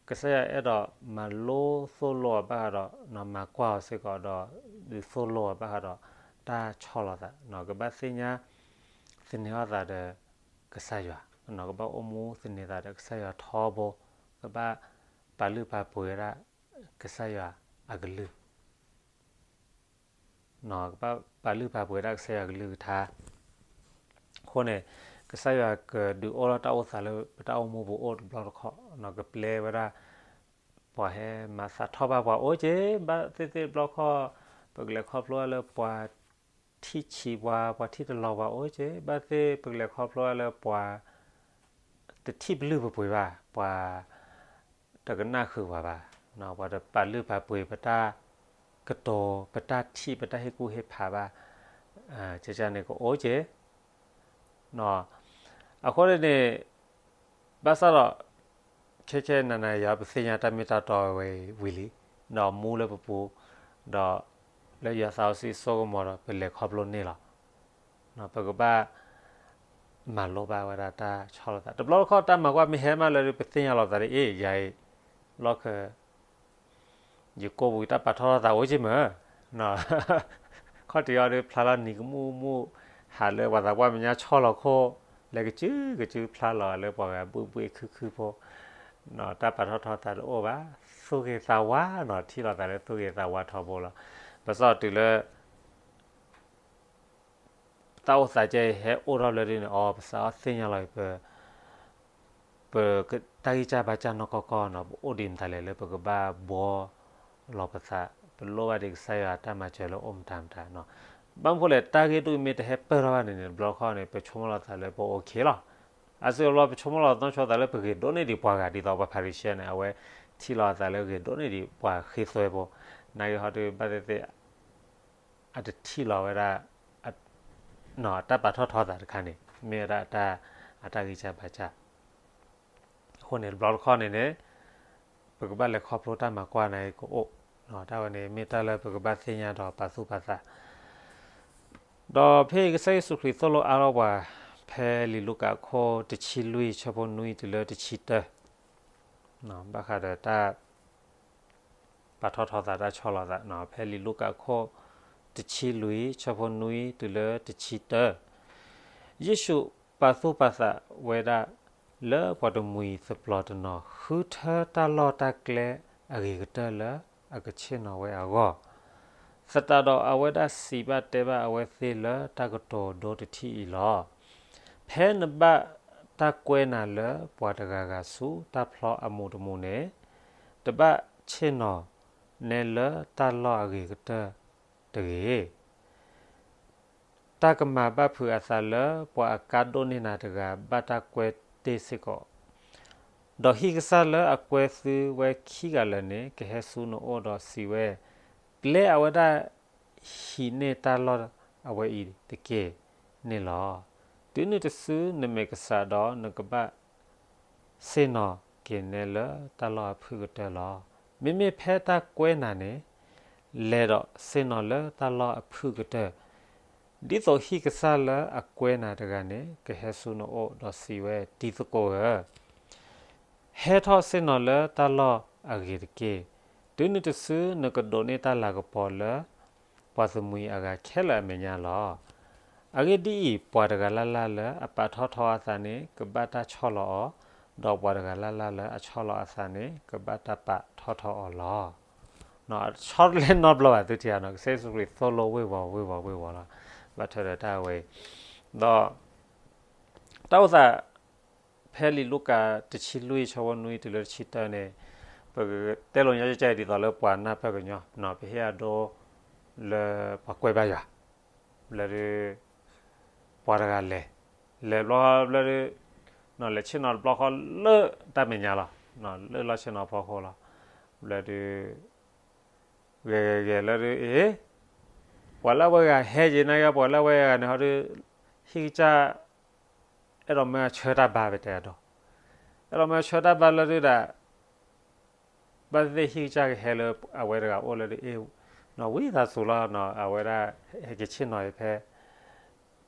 ကစၢ်ယွၤအဲၣ်ဒိးမၤလိသိၣ်လိအီၤဘၣ်ဃးဒီး မၤကွၢ်အီၤစ့ၢ်ကီးဒီး ဒုးသိၣ်လိအီၤဘၣ်ဃးဒီး တၢ်ဆီၣ်လီၤသး, ကဘၣ်သ့ၣ်ညါသန့ၤအီၣ်သးဒီးကစၢ်ယွၤ, ကဘၣ်အိၣ်မူသန့ၤသးဒီးကစၢ်ယွၤထီဘိ, ကဘၣ်ပာ်လုၢ်ပာ်ပှ့ၤဝဲဒၣ် ကစၢ်ယွၤအကလုၢ် ကဘၣ်ပာ်လုၢ်ပာ်ပှ့ၤဒၣ်ကစၢ်ယွၤအကလုၢ်ကထါ. အဃိန့ၣ် ကစၢ်ယွၤကဒုးအိၣ်ထီၣ်တၢ်အိၣ်သးလၢပတၢ်အိၣ်မူပူၤအိၣ်တဘျီတခီၣ်, ကပျဲဝဲဒၣ် ပှၤဟဲမၤသးထီၣ်ဘၣ်ပှၤအိၣ်က့ၤ, ဘၣ်သ့ၣ်သ့ၣ်တဘျီတခီၣ် ပကလဲၤခီဖျိလၢပှၤထံၣ်ဆံးပှၤ, ပှၤထံၣ်တလီၤပှၤအိၣ်က့ၤ, ဘၣ်သ့ၣ်ပကလဲၤခီဖျိလၢပှၤ တထံၣ်ပလုၢ်ပပှ့ၤဘၣ်, ပှၤတကနၣ်ဃုာ်ပှၤဘၣ်, ပှၤတပာ်လုၢ်ပာ်ပှ့ၤပတၢ်ကတိၤ, ပတၢ်ထံၣ်, ပတၢ်ဟ့ၣ်ကူၣ်ဟ့ၣ်ဖးဘၣ်, ကကန့ၣ်ကအိၣ်က့ၤ. အဃိန့ၣ် ဘၣ်ဆၣ်ဒီး ခဲခဲနၤနၤယၤ ပသ့ၣ်ညါတၢ်မ့ၢ်တၢ်တီဝဲဝံၤလံ, ဒီးမူလၢပပူၤ, ဒီးလၢယွၤသးစီဆှံစိကမီၤဒီး ပလဲၤခီဖျိန့ၢ်လီၤ. ပကဘၣ်မၤလိဘၣ်ဝဲဒၣ်တၢ်ဆီၣ်လီၤသး. တဘျီတခီၣ်တၢ်မၤကွၢ်မ့ၢ်ဟဲမးလၢ ပသ့ၣ်ညါလီၤသးဒ်အံၤ, ယၤအံၤ လီၢ်ခၢ ယကိးပူၤတၢ်ပာ်ထီၣ်ထီသးအိၣ်က့မ့ၢ်, ခီၣ်ထံးအီၤဒီးဖျါလီၤနံၤကမူၣ်မူၣ်, ဟးလၢပှၤသးပှၢ်မဲာ်ညါဆီလီၤခိၣ်, လဲၤကစုကစုဖျါလီၤလၢပှၤဂၤဘှ့ၣ်ဘှ့ၣ်ခုၣ်ခုၣ်ဖိ, တၢ်ပာ်ထီၣ်ထီသးတအိၣ်ဘၣ်, သူၣ်ဂ့ၤသးဝါနီၤ, ထံၣ်လီၤသးလၢသူၣ်ဂ့ၤသးဝါထီဘိလီၤ. ဘၣ်ဆၣ်တုၤလၢ တၢ်အိၣ်သးကဲအံၤဟဲအိၣ်ထီၣ်လၢဒ်န့ၣ် အီ ပသးအီၣ်သ့ၣ်ညါလီၤအံၤ ပ ပတၢ်ဂံၢ်စၢ်ဘါစၢ်နီၢ်ကီၢ်ကီၢ်နီၤ, ပအိၣ်ဒံးမတၤလဲၣ်လၢပကဘၣ်ဘှီလီၤပသး, ပလိၣ်ဘၣ်ဒံးကစၢ်ယွၤတၢ်မၤစၢၤလၢအိၣ်မတၤမတၤနီၤ. ဘၣ်မနုၤဃိလဲၣ် တၢ်ဂ့ၢ်ဒိၣ်မ့ၢ်တဟဲပၢၢ်ထီၣ်ဘၣ်န့ၣ်န့ၣ် တဘျီတခီၣ်န့ၣ် ပဆိကမိၣ်လီၤသးလၢပ okay လီၤ. အါစုအါဘျီ ပဆိကမိၣ်လီၤသးလၢပဂ့ၤဒိၣ်န့ၢ်ဒံးပှၤဂၤ ဒ်သိးပှၤဖၤရံၤၡဲန့ၣ် အဝဲထံၣ်လီၤအသးလၢဂ့ၤဒိၣ်န့ၢ်ဒံးပှၤဃ့သွဲဖိ, နာ်က့ဟီဒီး ဘၣ်သ့ၣ်သ့ၣ် အတထံၣ်လီၤဝဲဒၣ် တၢ်ပာ်ထီၣ်ထီသးတခါန့ၣ် မ့ၢ်ဝဲဒၣ်အတၢ်ဂံၢ်စၢ်ဘါစၢ်. အဃိန့ၣ် တဘျီတခီၣ်န့ၣ်န့ၣ် ပကဘၣ်လဲၤခီဖျိတၢ်မၤကွၢ်န့ၣ်ကအိၣ်, တၢ်ဝဲန့ၣ်မ့ၢ်တၢ်လၢပကဘၣ်သ့ၣ်ညါဒီးပာ်သူၣ်ပာ်သး. ဒီးဖဲအံၤကစၢ်ယ့ၣ်ၡူးခရံာ်သိၣ်လိအါထီၣ်ပှၤ ဖဲလံာ်လူၤကၣ်အခိၣ်တဆံလွံၢ် ဆၢဖိနွံတုၤလၢတဆံတၢ ဘၣ်ဃးဒီးတၢ် ပာ်ထီၣ်ထီသးတၢ်ဆီလီၤသး, ဖဲလံာ်လူၤကၣ်အခိၣ်တဆံလွံၢ် ဆၢဖိနွံတုၤလၢတဆံတၢ, ယ့ၣ်ၡူးပာ်သူၣ်ပာ်သးဝဲဒၣ် လၢပှၤတမှံၤသပျီၤတနီၤ ဃုထၢတၢ်လီၢ်တၢ်ကျဲအဂ့ၤကတၢၢ်လၢအကဆ့ၣ်နီၤဝဲအဂီၢ်, သတးဒီးအဝဲဒၣ်စံးဘၣ်တဲဘၣ်အဝဲသ့ၣ်လၢတၢ်ကတိၤဒိတထံၣ်အံၤလီၤ. ဖဲနဘၣ်တၢ်ကွဲးနၤလၢပှၤတဂၤဂၤဆူတၢ်ဖျီအမူးတမူးန့ၣ်, တဘၣ်ဆ့ၣ်နီၤနဲလၢတၢ်လီၢ်အဂ့ၤကတၢၢ်တဂ့ၤ. တၢ်ကမၤဘၣ်ဖုးအသးလၢပှၤအကါဒိၣ်န့ၢ်နၤတဂၤ ဘၣ်တၢ်ကွဲးတ့ၢ်စ့ၢ်ကီး, ဒီးဟံၣ်ကစၢ်လၢအကွဲသုဝဲခံဂၤလၢာ်န့ၣ် ကဟဲဆူနအိၣ်ဒီးစံးဝဲ, ကျဲအဝဲဒၣ်ဟံးန့ၢ်တၢ်လီၢ်အဝဲအံၤတက့ၢ်န့ၣ်လီၤ. တုၤနုၤတစုနမ့ၢ်ကစၢ်ဒီး နကဘၣ်ဆ့ၣ်နီၤက့ၤနဲလၢတၢ်လီၢ်အဖုၣ်ကတၢၢ်လီၤ. မ့မ့ၢ်ဖဲတၢ်ကွဲးနၤန့ၣ်, လဲၤဒီးဆ့ၣ်နီၤလၢတၢ်လီၢ်အဖုၣ်ကတၢၢ်, ဒ်သိးဟံၣ်ကစၢ်လၢအကွဲးနၤတဂၤန့ၣ် ကဟဲဆူနအိၣ်ဒီးစံးဝဲ, တံၤသကိးဧၢ, ဟဲထီၣ်ဆ့ၣ်နီၤလၢတၢ်လီၢ်အဂ့ၤတက့ၢ်. တုၤနုၤတစုနကဒိးန့ၢ်တၢ်လၤကပီၤလၢ ပှၤသမံးအဂၤခဲလၢာ်အမဲာ်ညါလီၤ. အဂ့ၢ်ဒ်အံၤ, ပှၤတဂၤလၢ်လၢ်လၢအပာ်ထီၣ်ထီအသးန့ၣ် ကဘၣ်တၢ်ဆီၣ်လီၤအီၤ, ဒီးပှၤတဂၤလၢ်လၢ်လၢအဆီၣ်လီၤအသးန့ၣ် ကဘၣ်တၢ်ပာ်ထီၣ်ထီအီၤလီၤ. ဆီတလဲနီတဘျီဘၣ်သုထံၣ်ဧါနီၤ, ကစၢ်ယ့ၣ်ၡူးခရံာ်သိၣ်လိဝ့ၢ်ဝီၤဝ့ၢ်ဝီၤဝ့ၢ်ဝီၤလီၤ. ဘၣ်ထွဲဒီးတၢ်ဝဲအံၤ, ဒီး တၢ်အိၣ်သး ဖဲလံာ်လူၤကၣ်တဆံလွံၢ် ဆၢဖိနွံတုၤလၢတဆံတၢန့ၣ်, ပကတဲလိာ်ညီကကဲဒ်သိးလၢပှၤနၢ်ပၢၢ်ကညီ, ပဟ့ၣ်အဒိလၢပှၤကွဲးဘါယွၤ, ဘျီဒုး ပှၤတဂၤလဲၤ, လဲၤဘျီဘျီဒုး လဲၤဆ့ၣ်နီၤတဘျီဃီလၢတၢ်မဲာ်ညါလီၤ, လၢလီၢ်ဆ့ၣ်နီၤဖီခိၣ်လီၤ. ဘျီဒုး ဂဲၤဂဲၤဂဲၤလၢဒုး အ့ ပှၤလၢအဝဲဂၤဟဲက့ၤနာ်က့ ပှၤလၢအဝဲဂၤန့ၣ်ဟီဒုး ဟံၣ်ကစၢ် အဲၣ်ဒိးမၢဆှၢတၢ်ဘါ ပတဲအဒိ, အဲၣ်ဒိးမၢဆှၢတၢ်ဘါလၢဒုးဒၣ် ဘၣ်သ့ၣ်သ့ၣ်ဟံၣ်ကစၢ်ကဟဲလၢအဝဲတဂၤအိၣ်လၢဒုး အ့ နီၣ်ဝံသးစူၤလီၤနီၤ အဝဲဒၣ် ဟဲက့ၤဆ့ၣ်နီၤအံၤဖဲ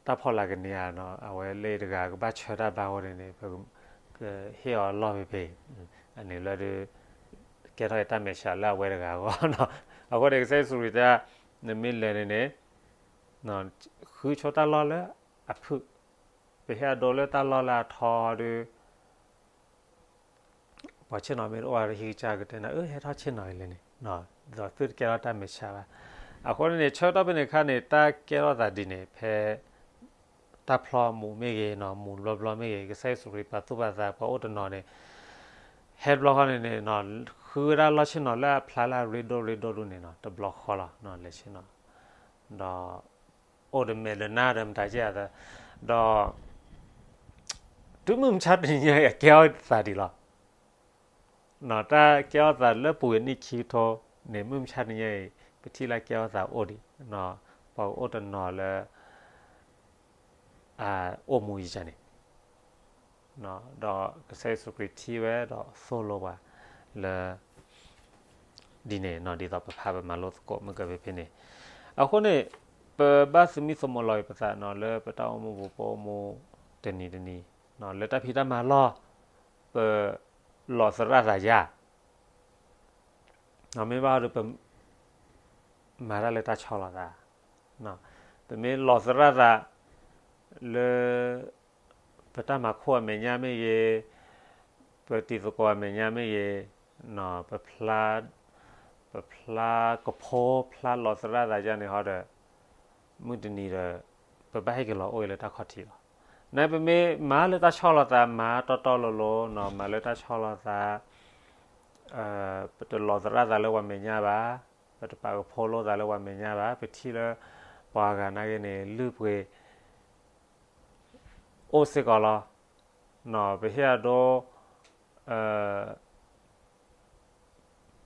တၢ်ဖီလာ်ကန့ၢ်ဧါနီၤ အဝဲလၢတဂၤကဘၣ်ဆှၢတၢ်ဘါအဃိန့ၣ်န့ၣ် ပကဟ့ၣ်အီၤလီၢ်ဖဲဖဲအံၤ, အန့ၣ်လၢဒုး ကဲထီၣ်အံၤတၢ်မဲာ်ဆှးလၢအဝဲတဂၤအဂီၢ်နီၤ. အဃိန့ၣ် ကစၢ်ယ့ၣ်ၡူးခရံာ်တဲ နမ့ၢ်လဲၤန့ၣ်န့ၣ် ဃုဆိတၢ်လီၢ်လၢအဖုၣ်, ပဟ့ၣ်အဒိလၢတၢ်လီၢ်လၢအထီဒုး ပှၤဆ့ၣ်နီၤမ့ၢ်တအိၣ်ဒီး ဟံၣ်ကစၢ်ကတဲနၤ အၢ ဟဲထီၣ်ဆ့ၣ်နီၤအံၤလဲၣ်န့ၣ်, ဒီးသုတကဲထီၣ်တၢ်မဲာ်ဆှးဘၣ်. အဃိန့ၣ်န့ၣ် ဆၢကတီၢ်ဖဲန့ၣ်အခါန့ၣ် တၢ်ကဲထီၣ်သးဒ်န့ၣ် ဖဲ တၢ်ဖျီမူးမ့ၢ်ဂ့ၤနီၤ မူးဘျီဘျီမ့ၢ်ဂ့ၤ ကစၢ်ယ့ၣ်ၡူးခရံာ်ပာ်သူၣ်ပာ်သးပှၤအိၣ်တနီၤန့ၣ် ဟဲတဘျီဃီန့ၣ်န့ၣ် ဃုဝဲဒၣ်လီၢ်ဆ့ၣ်နီၤလၢအဖျါလၢအရ့ဒိၣ်ရ့ဒိၣ်ဒိၣ်န့ၣ်နီၤ တဘျီဃီလီၤ လဲၤဆ့ၣ်နီၤ ဒီး အိၣ်ဒီးမဲာ်ဒီးနါဒီးမတၤကဲအသး, ဒီး တုၤမုၢ်မဆါတနံၤညါအံၤ အကဲထီၣ်သးဒံးလီၤ. တၢ်ကဲထီၣ်သးလၢပူၤအနံၣ်ခံကထိန့ၣ် မုၢ်မဆါတနံၤညါအံၤ ပထံၣ်လၢကဲထီၣ်သးအိၣ်ဒံး, ပှၤကအိၣ်တနီၤလၢ အအိၣ်မူယံၤန့ၣ် ဒီးကစၢ်ယ့ၣ်ၡူးခရံာ်ထံၣ်ဝဲဒီးသိၣ်လိပှၤလၢ ဒ်န့ၣ်နီၤ ဒ်သိးပဖးပမၤလိသကိးမ့ၢ်ကဖဲဖဲန့ၣ်, အဃိန့ၣ် ပဘၣ်သမံသမိးလီၤအံၤပသးနီၤ လၢပတၢ်အိၣ်မူပူၤ ပအိၣ်မူတနံၤတနံၤ လၢတၢ်ဖံးတၢ်မၤလီၢ် ပလီၤသရၣ်သးယါ မ့ၢ်ဘၣ်ဒီး ပမၤတၢ်လၢတၢ်ဆီၣ်လီၤသး, ပမ့ၢ်လီၤသရၣ်သး လၢ ပတၢ်မၤခိၣ်အမဲာ်ညါမ့ၢ်ဂ့ၤ, ပတံၤသကိးအမဲာ်ညါမ့ၢ်ဂ့ၤ, ပဖျါ ပဖျါကဖိ ဖျါလီၤသရၣ်သးယါန့ၣ်ဟီဒီး မုၢ်တနံၤဒီး ပဘၣ်ဟဲက့ၤလီၤအိၣ်လၢတၢ်ခီၣ်ထံးလီၤ. နပမ့ၢ်မၤလၢတၢ်ဆီၣ်လီၤသး မၤတီတီလိၤလိၤနီၤ, မၤလၢတၢ်ဆီၣ်လီၤသး, ပတလီၤသရၣ်သးလၢပှၤမဲာ်ညါဘၣ်, ပတပာ်ကဖိလိသးလၢပှၤမဲာ်ညါဘၣ်, ပထံၣ်လၢ ပှၤဂၤနာ်က့န့ၣ် လုၢ်ပှ့ၤ အိၣ်စ့ၢ်ကီးလီၤ. ပဟ့ၣ်အဒိ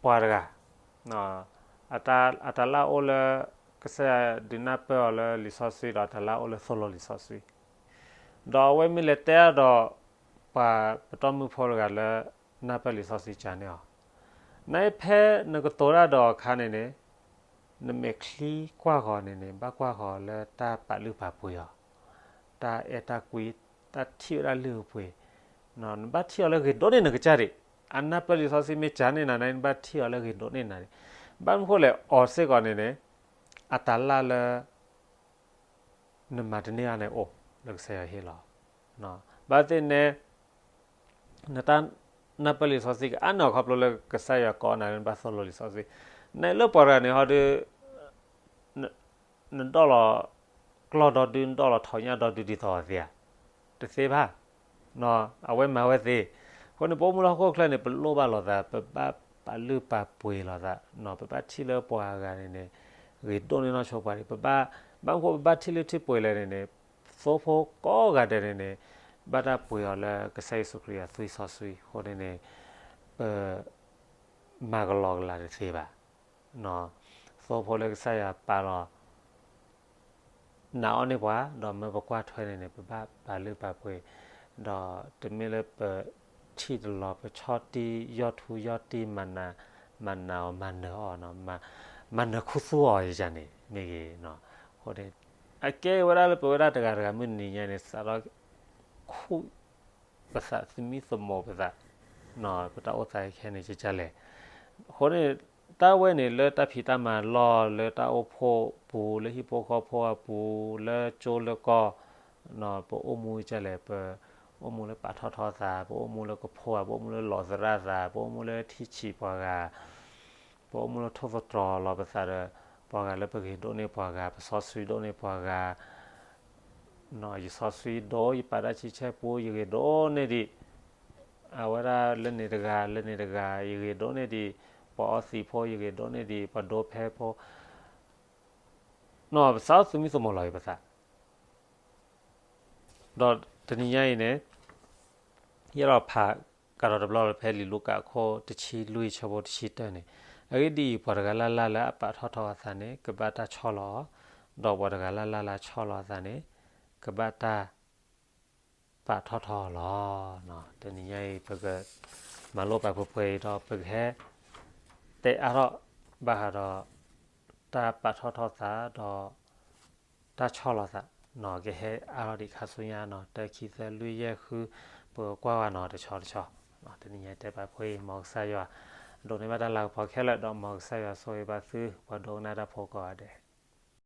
ပှၤတဂၤ အတၢ်လၢ်အိၣ်လၢ ကစၢ်ယွၤဒုးနၢ်ပၢၢ်အီၤလၢလံာ်စီဆှံဒီးတၢ်လၢ်အိၣ်လၢသိၣ်လိလံာ်စီဆှံ, ဒီးအဝဲမ့ၢ်လဲၤတဲအါဒီး ပှၤပတီၢ်မုၢ်ဖိတဂၤလၢ နၢ်ပၢၢ်လံာ်စီဆှံကန့ၢ်အီၤ, နဖဲနကတိၤတၢ်ဒီးအခါန့ၣ်န့ၣ် နမဲာ်ချံကွၢ်ဃီၤန့ၣ်န့ၣ် ဘၣ်ကွၢ်ဃီၤလၢတၢ်ပာ်လုၢ်ပာ်ပှ့ၤအီၤ, တၢ်အဲၣ်တၢ်ကွံ, တၢ်ထံၣ်ဝဲဒၣ်လုၢ်ပှ့ၤ, နဘၣ်ထံၣ်အီၤလၢဂ့ၤဒိၣ်န့ၢ်နကစၢ်ဒံး, အနၢ်ပၢၢ်လံာ်စီဆှံမ့ၢ်ကန့ၢ်နၤန့ၣ် နဘၣ်ထံၣ်အီၤလၢဂ့ၤဒိၣ်န့ၢ်နၤဒံး, ဘၣ်မနုၤဃိလဲၣ် အီၤစ့ၢ်ကီးန့ၣ်န့ၣ် အတၢ်လၢ်လၢ နမၤတန့ၢ်အါန့ၣ်အိၣ်လၢကစၢ်ယွၤဟ့ၣ်လီၤ, ဘၣ်သ့ၣ်နဲ နတၢ်နၢ်ပၢၢ်လံာ်စီဆှံကအါန့ၢ်အီၤခီဖျိလၢကစၢ်ယွၤကိးနၤလၢ နဘၣ်သိၣ်လိလံာ်စီဆှံ, နလၢပှၤတဂၤန့ၣ်ဟီဒီး နဒီၣ်လီၤကျီၢ်ဒီဒု နဒီၣ်လီၤထီၣ်ညၣ်ဒီဒုဒ်သိးအီၤသ့ဧါ, တသ့ဘၣ်, အဝဲမၤဝဲသ့, အဃိန့ၣ် ပအိၣ်မူလၢဟီၣ်ခိၣ်ချၢန့ၣ် ပလိၣ်ဘၣ်လိာ်သး ပဘၣ်ပာ်လုၢ်ပာ်ပှ့ၤလိာ်သး, ပဘၣ်ထံၣ်လၢပှၤဂၤန့ၣ်န့ၣ် ဂ့ၤဒိၣ်န့ၢ်နီၢ်ဆိပှၤဒံး, ပဘၣ်, ဘၣ်မနုၤဃိပဘၣ်ထံၣ်လၢထံၣ်ပှ့ၤလဲၣ်န့ၣ်န့ၣ်, သိဖိကိးဂၤဒဲးန့ၣ်န့ၣ် ဘၣ်တၢ်ပှ့ၤအီၤလၢကစၢ်ယ့ၣ်ၡူးခရံာ်အသွံၣ်စီဆှံအဃိန့ၣ်န့ၣ်, ပ မၤကလီကလီတသ့ဘၣ်, သိဖိလၢကစၢ်ယွၤပာ်လီၤ နာ်အီၤန့ၢ်ပှၤ ဒီးမၢပကွၢ်ထွဲန့ၣ်န့ၣ် ပဘၣ်ပာ်လုၢ်ပာ်ပှ့ၤ, ဒီးတမ့ၢ်လၢပထံၣ်တလီၤ ပဆီၣ်တံၢ်ယီၢ်ထူယီၢ်တံၢ် မၤနးအီၤ မၤနၢၤအီၤ, မၤနၢၤခူသူၣ်အီၤယၤန့ၣ်မ့ၢ်ဂ့ၤ, အဃိန့ၣ် အကဲဝဲဒၣ်လၢပဝဲဒၣ်တဂၤတဂၤမုၢ်တနံၤညါန့ၣ် စးထီၣ် ခူၣ် ပသး သမံသမိးပသး, ပတၢ်အိၣ်သးခဲအံၤန့ၣ် ကကလဲၣ်, အဃိန့ၣ် တၢ်ဝဲန့ၣ်လၢတၢ်ဖံးတၢ်မၤလီၢ် လၢတၢ်အိၣ်ဖှိၣ်ပူၤ လၢဟံၣ်ဖိဃီဖိအပူၤ လၢကၠိလၢကီၢ်, ပအိၣ်မူကလဲၣ်, ပအိၣ်မူလၢပာ်ထီၣ်ထီသး, ပအိၣ်မူလၢကဖိဧါ, ပအိၣ်မူလၢလီၤသရၣ်သး, ပအိၣ်မူလၢထံၣ်ဆံးပှၤဂၤ, ပအိၣ်မူလၢထိၣ်သတြီၤလီၤပသးဒီး ပှၤဂၤလၢပဂ့ၤဒိၣ်န့ၢ်ပှၤဂၤ, ပစီဆှံဒိၣ်န့ၢ်ပှၤဂၤ, ယစီဆှံဒိၣ် ယပာ်တၢ်ဆံဆဲပူ ယဂ့ၤဒိၣ်န့ၢ်ဒံး, အဝဲဒၣ်လၢန့ၣ်တဂၤ လၢန့ၣ်တဂၤ ယဂ့ၤဒိၣ်န့ၢ်ဒံး, ပှၤအီသံးဖိ ယဂ့ၤဒိၣ်န့ၢ်ဒံး, ပှၤဒိဖဲဖိ, ပစးထီၣ်သမံသမိးလီၤပသး, ဒီးတနံၤညါအံၤန့ၣ် ယအဲၣ်ဒိးဖးကဒီးတဘျီလၢဖဲလံာ်လူၤကၣ်အခိၣ်တဆံလွံၢ်ဆၢဖိတဆံတၢန့ၣ်, အဂ့ၢ်ဒ်အံၤ, ပှၤတဂၤလၢ်လၢ်လၢအပာ်ထီၣ်ထီအသးန့ၣ် ကဘၣ်တၢ်ဆီၣ်လီၤအီၤ, ဒီးပှၤတဂၤလၢ်လၢ်လၢအဆီၣ်လီၤအသးန့ၣ် ကဘၣ်တၢ်ပာ်ထီၣ်ထီလီၤ. တနံၤညါအံၤ ပကမၤလိပာ်ပှဲၤပှဲၤအံၤဒီး ပကဟဲတဲအါထီၣ်ဘၣ်ဃးဒီး တၢ်ပာ်ထီၣ်ထီသးဒီး တၢ်ဆီၣ်လီၤသး, ကဟဲအါထီၣ်ဒံးခါဆူညါနီၤ, တၢ ခံ သၢ လွံၢ် ယဲၢ် ဃု, ပကကွၢ်ဝဲနီၤ တဆီတဆီ, တနံၤညါတဲပာ်ဖှိၣ်အံၤ မ်ကစၢ်ယွၤ ဒိးန့ၢ်ဘၣ်တၢ်လၤကပီၤခဲလၢာ် ဒီးမ်ကစၢ်ယွၤဆိၣ်ဂ့ၤဘၣ်သု ပှၤဒိကနၣ်တၢ်ဖိကိးဂၤဒဲး